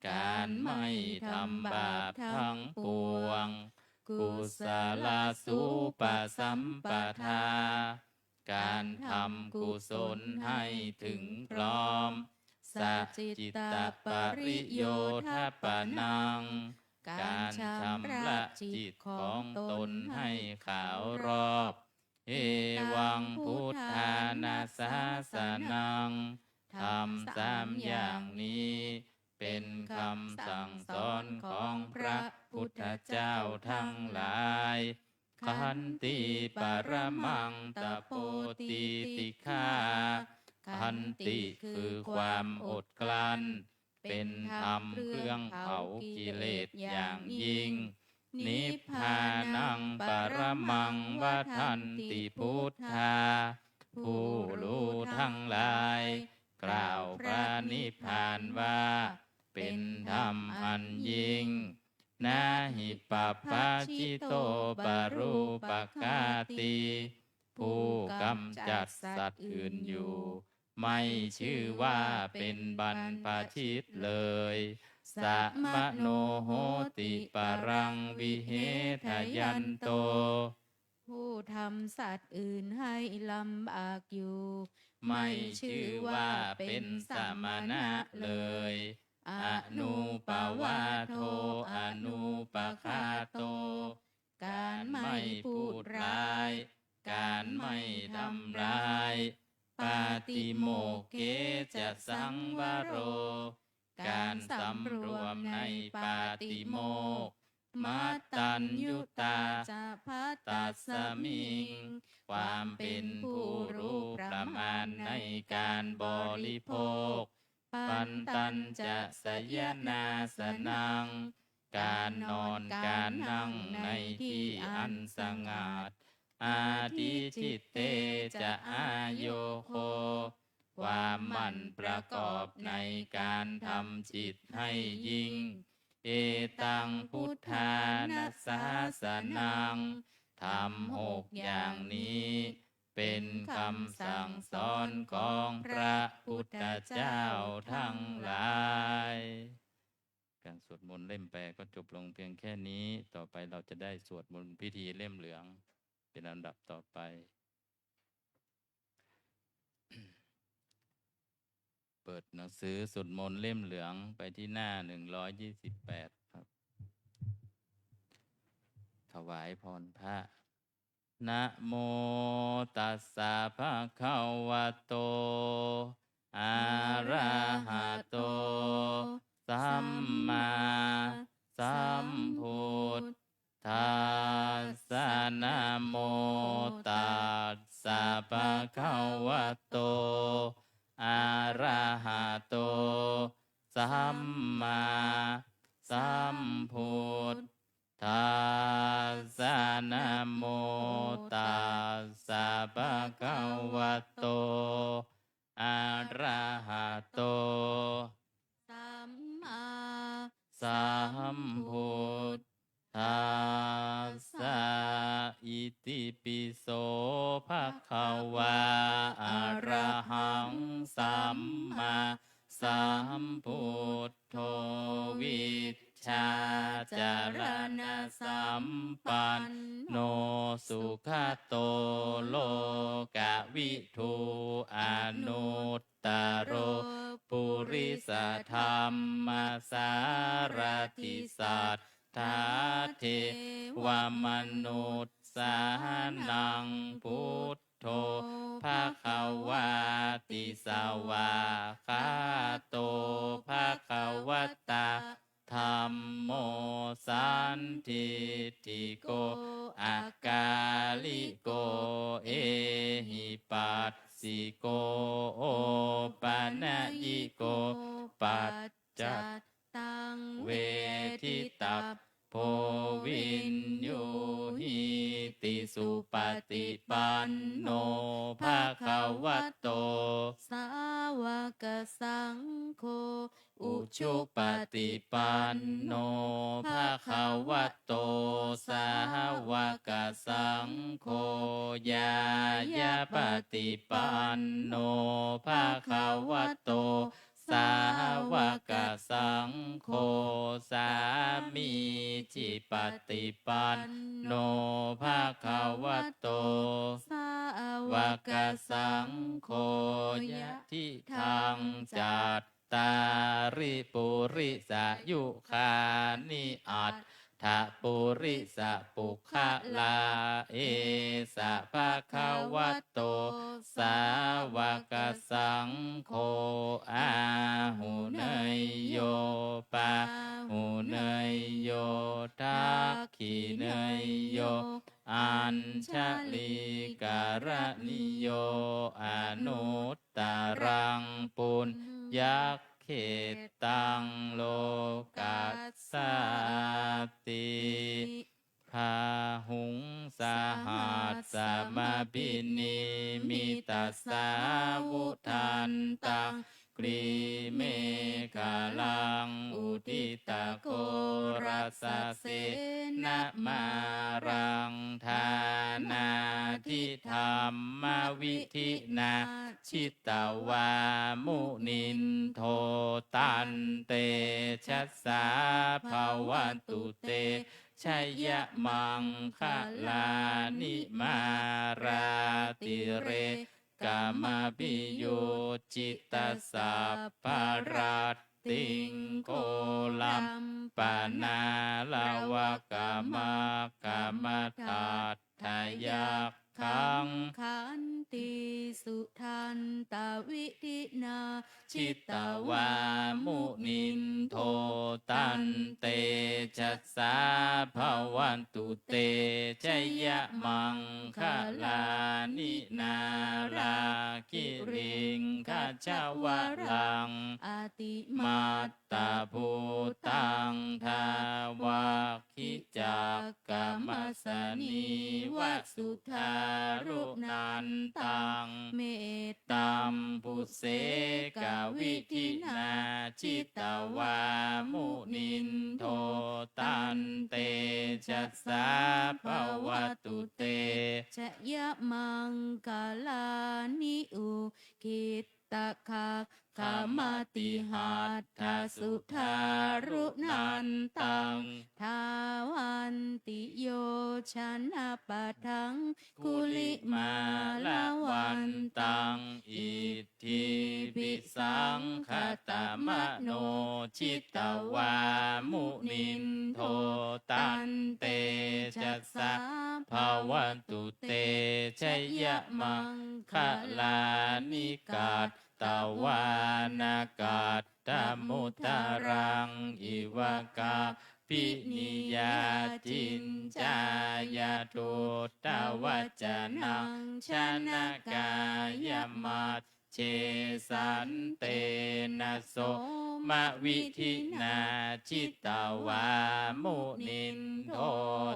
การไม่ทำบาปทั้งปวง kusalasupasampadā การทำกุศลให้ถึงพร้อม sacittapariyothapanaṃ การชำระจิตของตนให้ขาวรอบ evaṃ buddhāna sāsanaṃ ธรรมสามอย่างนี้ เป็นคำสั่งสอนของพระพุทธเจ้าทั้งหลาย khanti paramaṃ tapo titikkhā khanti คือความอดกลั้น เป็นธรรมเครื่องเผากิเลสอย่างยิ่ง nibbānaṃ paramaṃ vadanti buddhā ผู้รู้ทั้งหลาย กล่าวพระนิพพานว่า เป็นธรรมอันยิ่ง na hi pabbajito parūpaghātī ผู้กำจัดสัตว์อื่นอยู่ ไม่ชื่อว่าเป็นบรรพชิตเลย samano hoti paraṃ vihetayanto ผู้ทำสัตว์อื่นให้ลำบากอยู่ ไม่ชื่อว่าเป็นสมณะเลย anūpavādo anūpaghāto การไม่พูดร้าย การไม่ทำร้าย pātimokkhe ca saṃvaro การสำรวมในปาติโมกข์ mattaññutā ca bhattasmiṃ ความเป็นผู้รู้ประมาณในการบริโภค pantañca sayanāsanaṃ การนอนการนั่งในที่อันสงัด adhicitte ca āyogo ความหมั่นประกอบในการทำจิตให้ยิ่ง etaṃ buddhāna sāsanaṃ ธรรมหกอย่างนี้ เป็นคำสั่งสอนของพระพุทธเจ้าทั้งหลาย การสวดมนต์เล่มแปลก็จบลงเพียงแค่นี้ ต่อไปเราจะได้สวดมนต์พิธีเล่มเหลืองเป็นลำดับต่อไป เปิดหนังสือสวดมนต์เล่มเหลืองไปที่หน้าหนึ่งร้อยยี่สิบแปดครับ ถวายพรพระ Namo tassa bhagavato arahato sammāsambuddhassa. Namo tassa bhagavato arahato sammāsambuddhassa. Namo tassa bhagavato arahato sammāsambuddhassa. Itipi so bhagavā arahaṃ sammāsambuddho vijjācaraṇasampanno sugato lokavidū anuttaro purisadammasārathi satthā devamanussānaṃ buddho bhagavāti. Svākkhāto bhagavatā dhammo sandiṭṭhiko akāliko ehipassiko opanayiko paccattaṃ veditabbo viññūhīti. Supaṭipanno bhagavato sāvakasaṅgho, ujupaṭipanno bhagavato sāvakasaṅgho, ñāyapaṭipanno bhagavato sāvakasaṅgho, sāmīcipaṭipanno bhagavato sāvakasaṅgho, yadidaṃ cattāri purisayugāni aṭ ṭha purisapuggalā, esa bhagavato sāvakasaṅgho, āhuneyyo pāhuneyyo dakkhiṇeyyo añjalikaraṇīyo anuttaraṃ puññakkhettaṃ lokassāti. Bāhuṃ sahassamabhinimmitasāvudhantaṃ grīmekhalaṃ uditaghorasasenamāraṃ dānādidhammavidhinā jitavā munindo tantejasā bhavatu te jayamaṅgalāni. Mārātirekamabhiyujjhitasabbarattiṃ ghorampanāḷavakamakkhamathaddhayak khaṃ khantīsudantavidhinā jitavā munindo tantejasā bhavatu te jayamaṅgalāni. Nāḷāgiriṃ gajavaraṃ atimattabhūtaṃ dāvag gicakkamasanīva sudāruṇantaṃ mettambusekavidhinājitavā munindo tantejasā bhavatu te jayamaṅgalāni. Ukkhittakhag gamatihatthasudāruṇantaṃ dhāvantiyojanapathaṅgulimālavantaṃ. Iddhī iddhībhisaṅkhatamano jitavā munindo tantejasā bhavatu te jayamaṅgalāni. Katvāna kaṭṭhamudaraṃ iva gabbhinīyā ciñcāya duṭṭhavacanaṃ janakāyamajjhe santena somavidhinā jitavā munindo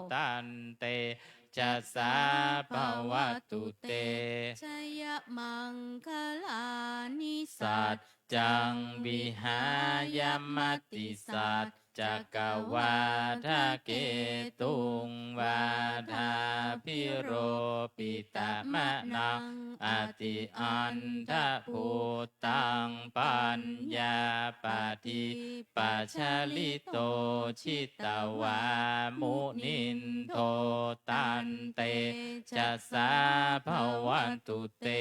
tantejasā bhavatu te jayamaṅgalāni. Saccaṃ vihāya matisaccakavādaketuṃ vādābhiropitamanaṃ atiandhabhūtaṃ paññāpadīpajalito jitavā munindo tantejasā bhavatu te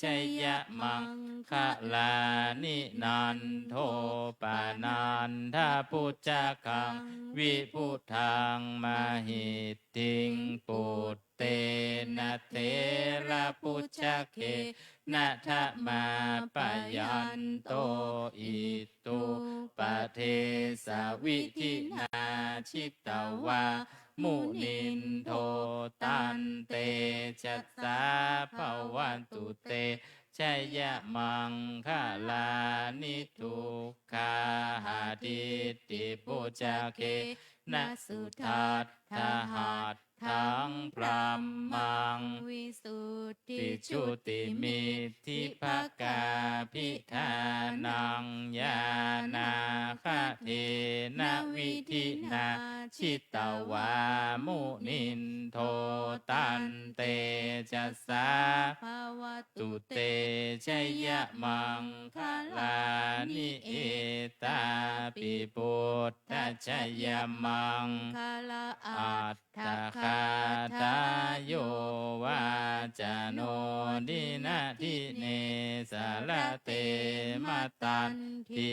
jayamaṅgalāni. Nandopanandabhujagaṃ vibudhaṃ mahiddhiṃ puttena therabhujagena damāpayanto iddhūpadesavidhinā jitavā munindo tantejasā bhavatu te jayamaṅgalāni. Duggāhadiṭṭhibhujagena sudaṭṭhahatthaṃ brahmaṃ visuddhijutimiddhibakābhidhānaṃ ñāṇāgadena vidhinā jitavā munindo tantejasā bhavatu te jayamaṅgalāni. Etāpi buddhajayamaṅgalaaṭṭhagāthā yo vācano dinadine sarate matandī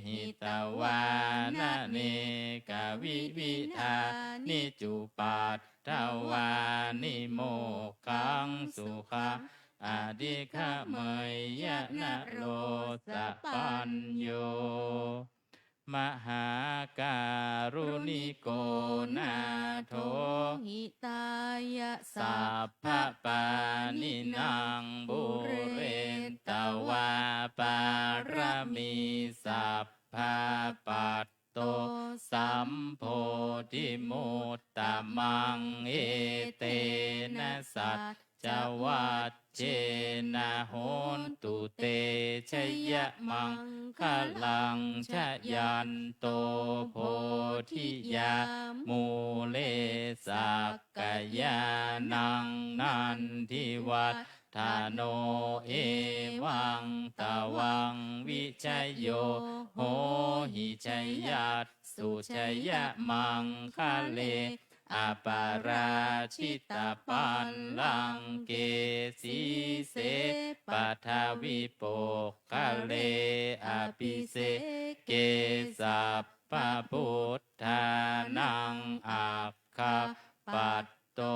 hitvānanekavividhāni cupaddavāni mokkhaṃ sukhaṃ adhigameyya naro sapañño. Mahākāruṇiko nātho hitāya sabbapāṇinaṃ pūretvā pāramī sabbā patto sambodhimuttamaṃ. Etena saccavajjena hotu te jayamaṅgalaṃ. Jayanto bodhiyā mūle sakyānaṃ nandivaḍ ḍhano evaṃ tvaṃ vijayo hohi jayassu jayamaṅgale aparājitapallaṅke sīse paṭhavipokkhare abhiseke sabbabuddhānaṃ aggappatto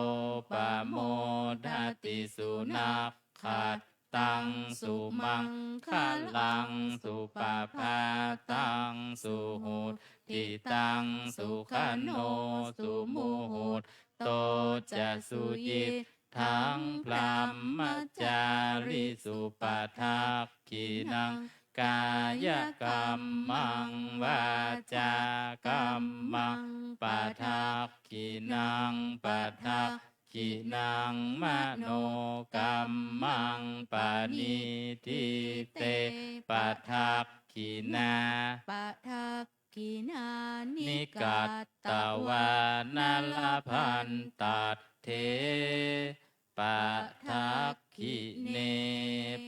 pamodati. Sunakkhat taṃ sumaṅgalaṃ supabhātaṃ suhuṭṭhitaṃ sukhaṇo sumuhutto ca suyiṭṭhaṃ brahmacārisu. Padakkhiṇaṃ kāyakammaṃ vācākammaṃ padakkhiṇaṃ padak khiṇaṃ manokammaṃ paṇidhī te padakkhiṇā padakkhiṇāni katvāna labhantatthe padakkhiṇe.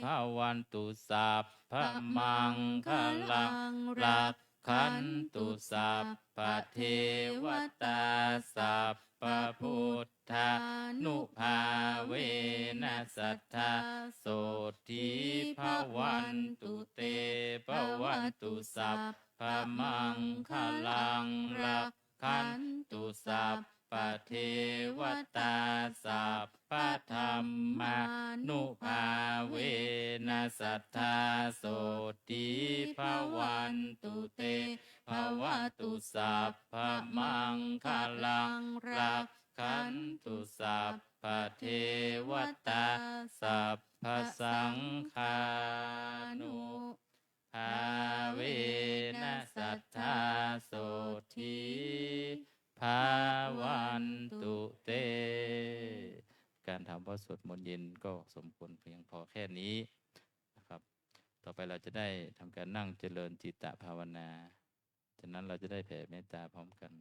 Bhavantu sabbamaṅgalaṃ rak rakkhantu sabbadevatā, sabbabuddhānubhāvena sadā sotthī bhavantu te. Bhavatu sabbamaṅgalaṃ, rakkhantu sabbadevatā, sabbadhammānubhāvena sadā sotthī bhavantu te. Bhavatu sabbamaṅgalaṃ, rakkhantu sabbadevatā, sabbasaṅghānubhāvena sadā sotthī bhavantu te. การทำวัตรสวดมนต์เย็นก็สมควรเพียงพอแค่นี้นะครับ ต่อไปเราจะได้ทำการนั่งเจริญจิตตภาวนา จากนั้นเราจะได้แผ่เมตตาพร้อมกัน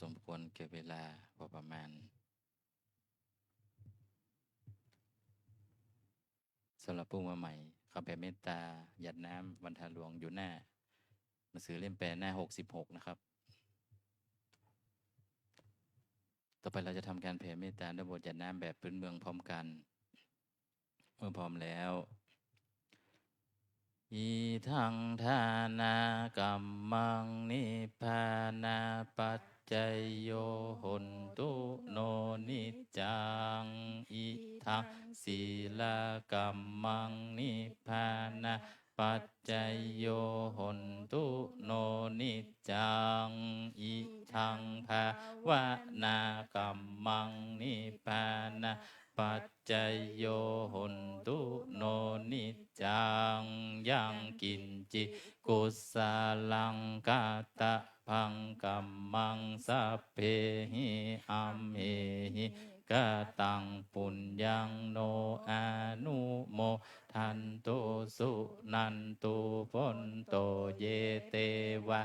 สมควรแก่เวลาพอประมาณ สำหรับผู้มาใหม่ คำแผ่เมตตาหยาดน้ำวันทาหลวงอยู่หน้า หนังสือเล่มแปลหน้าหกสิบหกนะครับ ต่อไปเราจะทำการแผ่เมตตาด้วยบทหยาดน้ำแบบพื้นเมืองพร้อมกัน เมื่อพร้อมแล้ว Idaṃ dānakammaṃ nibbānapaccayo hontu no niccaṃ. Idaṃ sīlakammaṃ nibbānapaccayo hontu no niccaṃ. Idaṃ bhāvanākammaṃ nibbāna paccayo hontu no niccaṃ. Yaṃ kiñci kusalaṃ kattabbaṃ kammaṃ sabbehi amhehi kataṃ puññaṃ no anumodantu suṇantu bhonto ye devā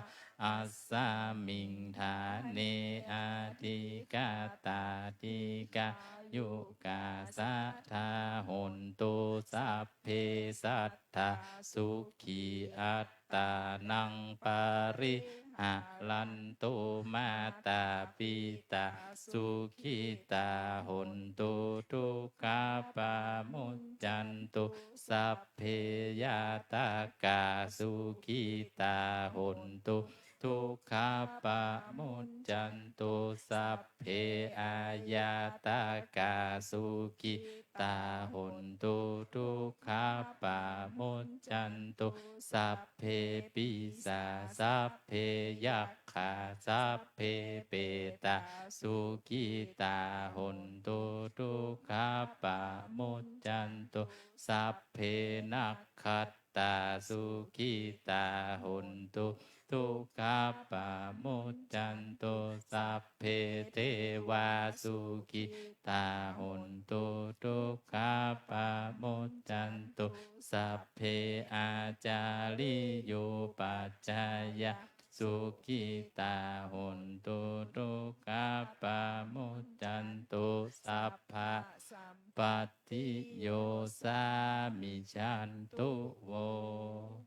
asmiṃ ṭhāne adhigatā dīghāyukā sadā hontu sabbe sattā sukhī attānaṃ pariharantu. Mātā pitā sukhitā hontu dukkhā pamuccantu. Sabbe ñātakā sukhitā hontu dukkhā pamuccantu. Sabbe aññātakā sukhitā hontu dukkhā pamuccantu. Sabbe pisā sabbe yakkhā sabbe petā sukhitā hontu dukkhā pamuccantu. Sabbe nakkhat tā sukhitā hontu dukkhā pamuccantu. Sabbe devā sukhitā hontu dukkhā pamuccantu. Sabbe ācariyupajjhāyā sukhitā hontu dukkhā pamuccantu. Sabbasampattī yo sāmijantu vo.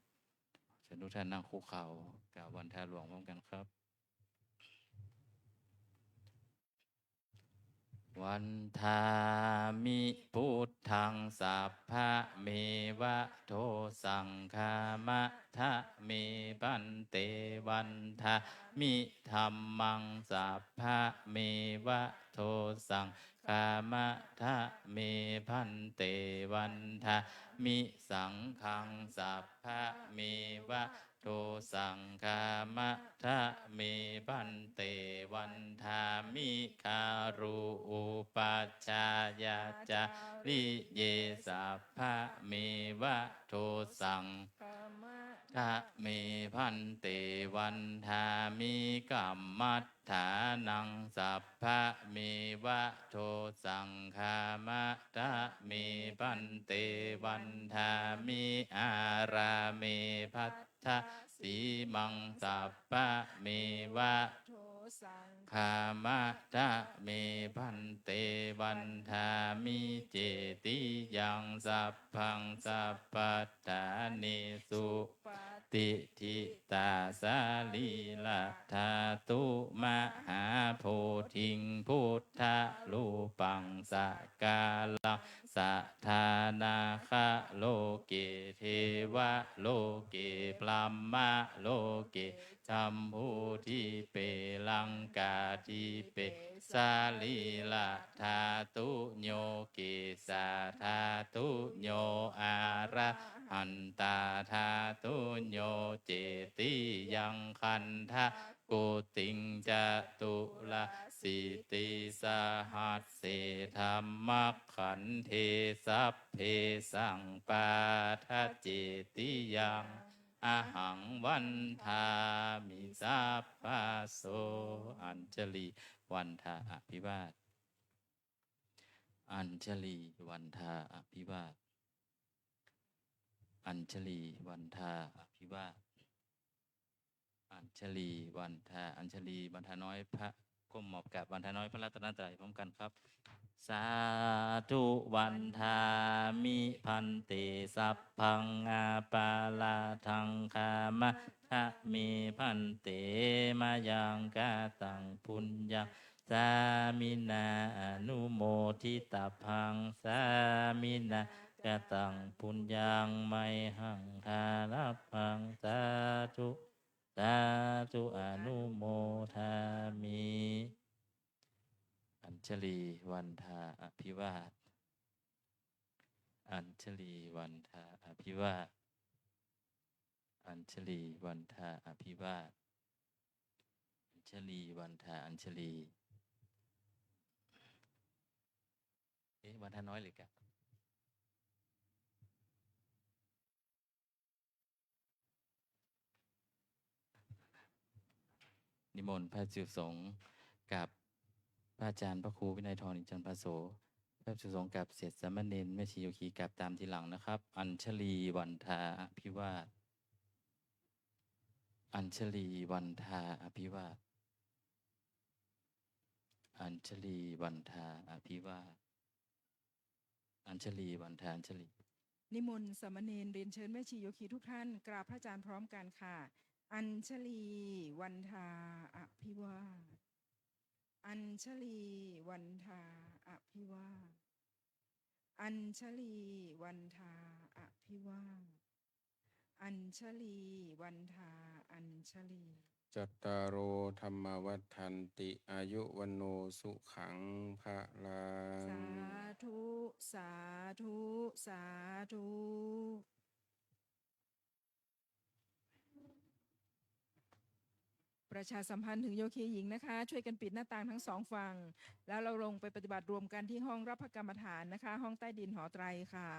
เชิญทุกท่านนั่งคุกเข่ากล่าววันทาหลวงพร้อมกันครับ Vandāmi buddhaṃ sabbameva dosaṃ khamatha me bhante. Vandāmi dhammaṃ sabbameva dosaṃ khamatha me bhante. Vandāmi saṅghaṃ sabbameva dosaṃ khamatha me bhante. Vandāmi gurūpajjhāyācariye sabbameva dosaṃ khamatha me bhante. Vandāmi kammaṭṭhānaṃ sabbameva dosaṃ khamatha me bhante. Vandāmi ārāme bhaddasīmaṃ sabbameva dosaṃ khamatha me bhante. Vandāmi cetiyaṃ sabbaṃ sabbaṭṭhānesu patiṭṭhitā sarīradhātu mahābodhiṃ buddharūpaṃ sakalaṃ sadā nāgaloke devaloke brahmaloke jambudīpe laṅkādīpe sarīradhātuñño kesādhātuñño arahantāthātuñño cetiyaṃ gandhakutiṃ caturāsītisahas se dhammakkhandhe sabbesaṃ pādaccetiyaṃ ahaṃ vandāmi sabbaso. Añjali vandhā abhivāda. Añjali vandhā abhivāda. Añjali vandhā abhivāda. อัญชลีวันทา อัญชลีวันทาน้อยพระ ก้มหมอบกราบวันทาน้อยพระรัตนตรัยพร้อมกันครับ Sādhu vandāmi bhante, sabbaṃ aparādhaṃ khamatha me bhante, mayaṃ kataṃ puññaṃ sāminā anumoditabbaṃ, sāminā kataṃ puññaṃ mayhaṃ dātabbaṃ. Sādhu sādhu anumodāmi. อัญชลีวันทาอภิวาท อัญชลีวันทาอภิวาท อัญชลีวันทาอภิวาท อัญชลีวันทาอัญชลี เอ๊ะ วันทาน้อยหรือกะ นิมนต์พระภิกษุสงฆ์กับพระอาจารย์พระครูวินัยทร อินทร์จันทร์พาโส พระภิกษุสงฆ์กับเสร็จสามเณรแม่ชีโยคีกับตามทีหลังนะครับ อัญชลีวันทาอภิวาท อัญชลีวันทาอภิวาท อัญชลีวันทาอภิวาท อัญชลีวันทาอัญชลี นิมนต์สามเณรเรียนเชิญแม่ชีโยคีทุกท่านกราบพระอาจารย์พร้อมกันค่ะ อัญชลีวันทาอภิวาท อัญชลีวันทาอภิวาท อัญชลีวันทาอภิวาท อัญชลีวันทาอัญชลี Cattāro dhammā vaḍḍhanti, āyu vaṇṇo sukhaṃ balaṃ. สาธุ สาธุ สาธุ ประชาสัมพันธ์ถึงโยคีหญิงนะคะ ช่วยกันปิดหน้าต่างทั้งสองฝั่ง แล้วเราลงไปปฏิบัติรวมกันที่ห้องรับพระกรรมฐานนะคะ ห้องใต้ดินหอไตรค่ะ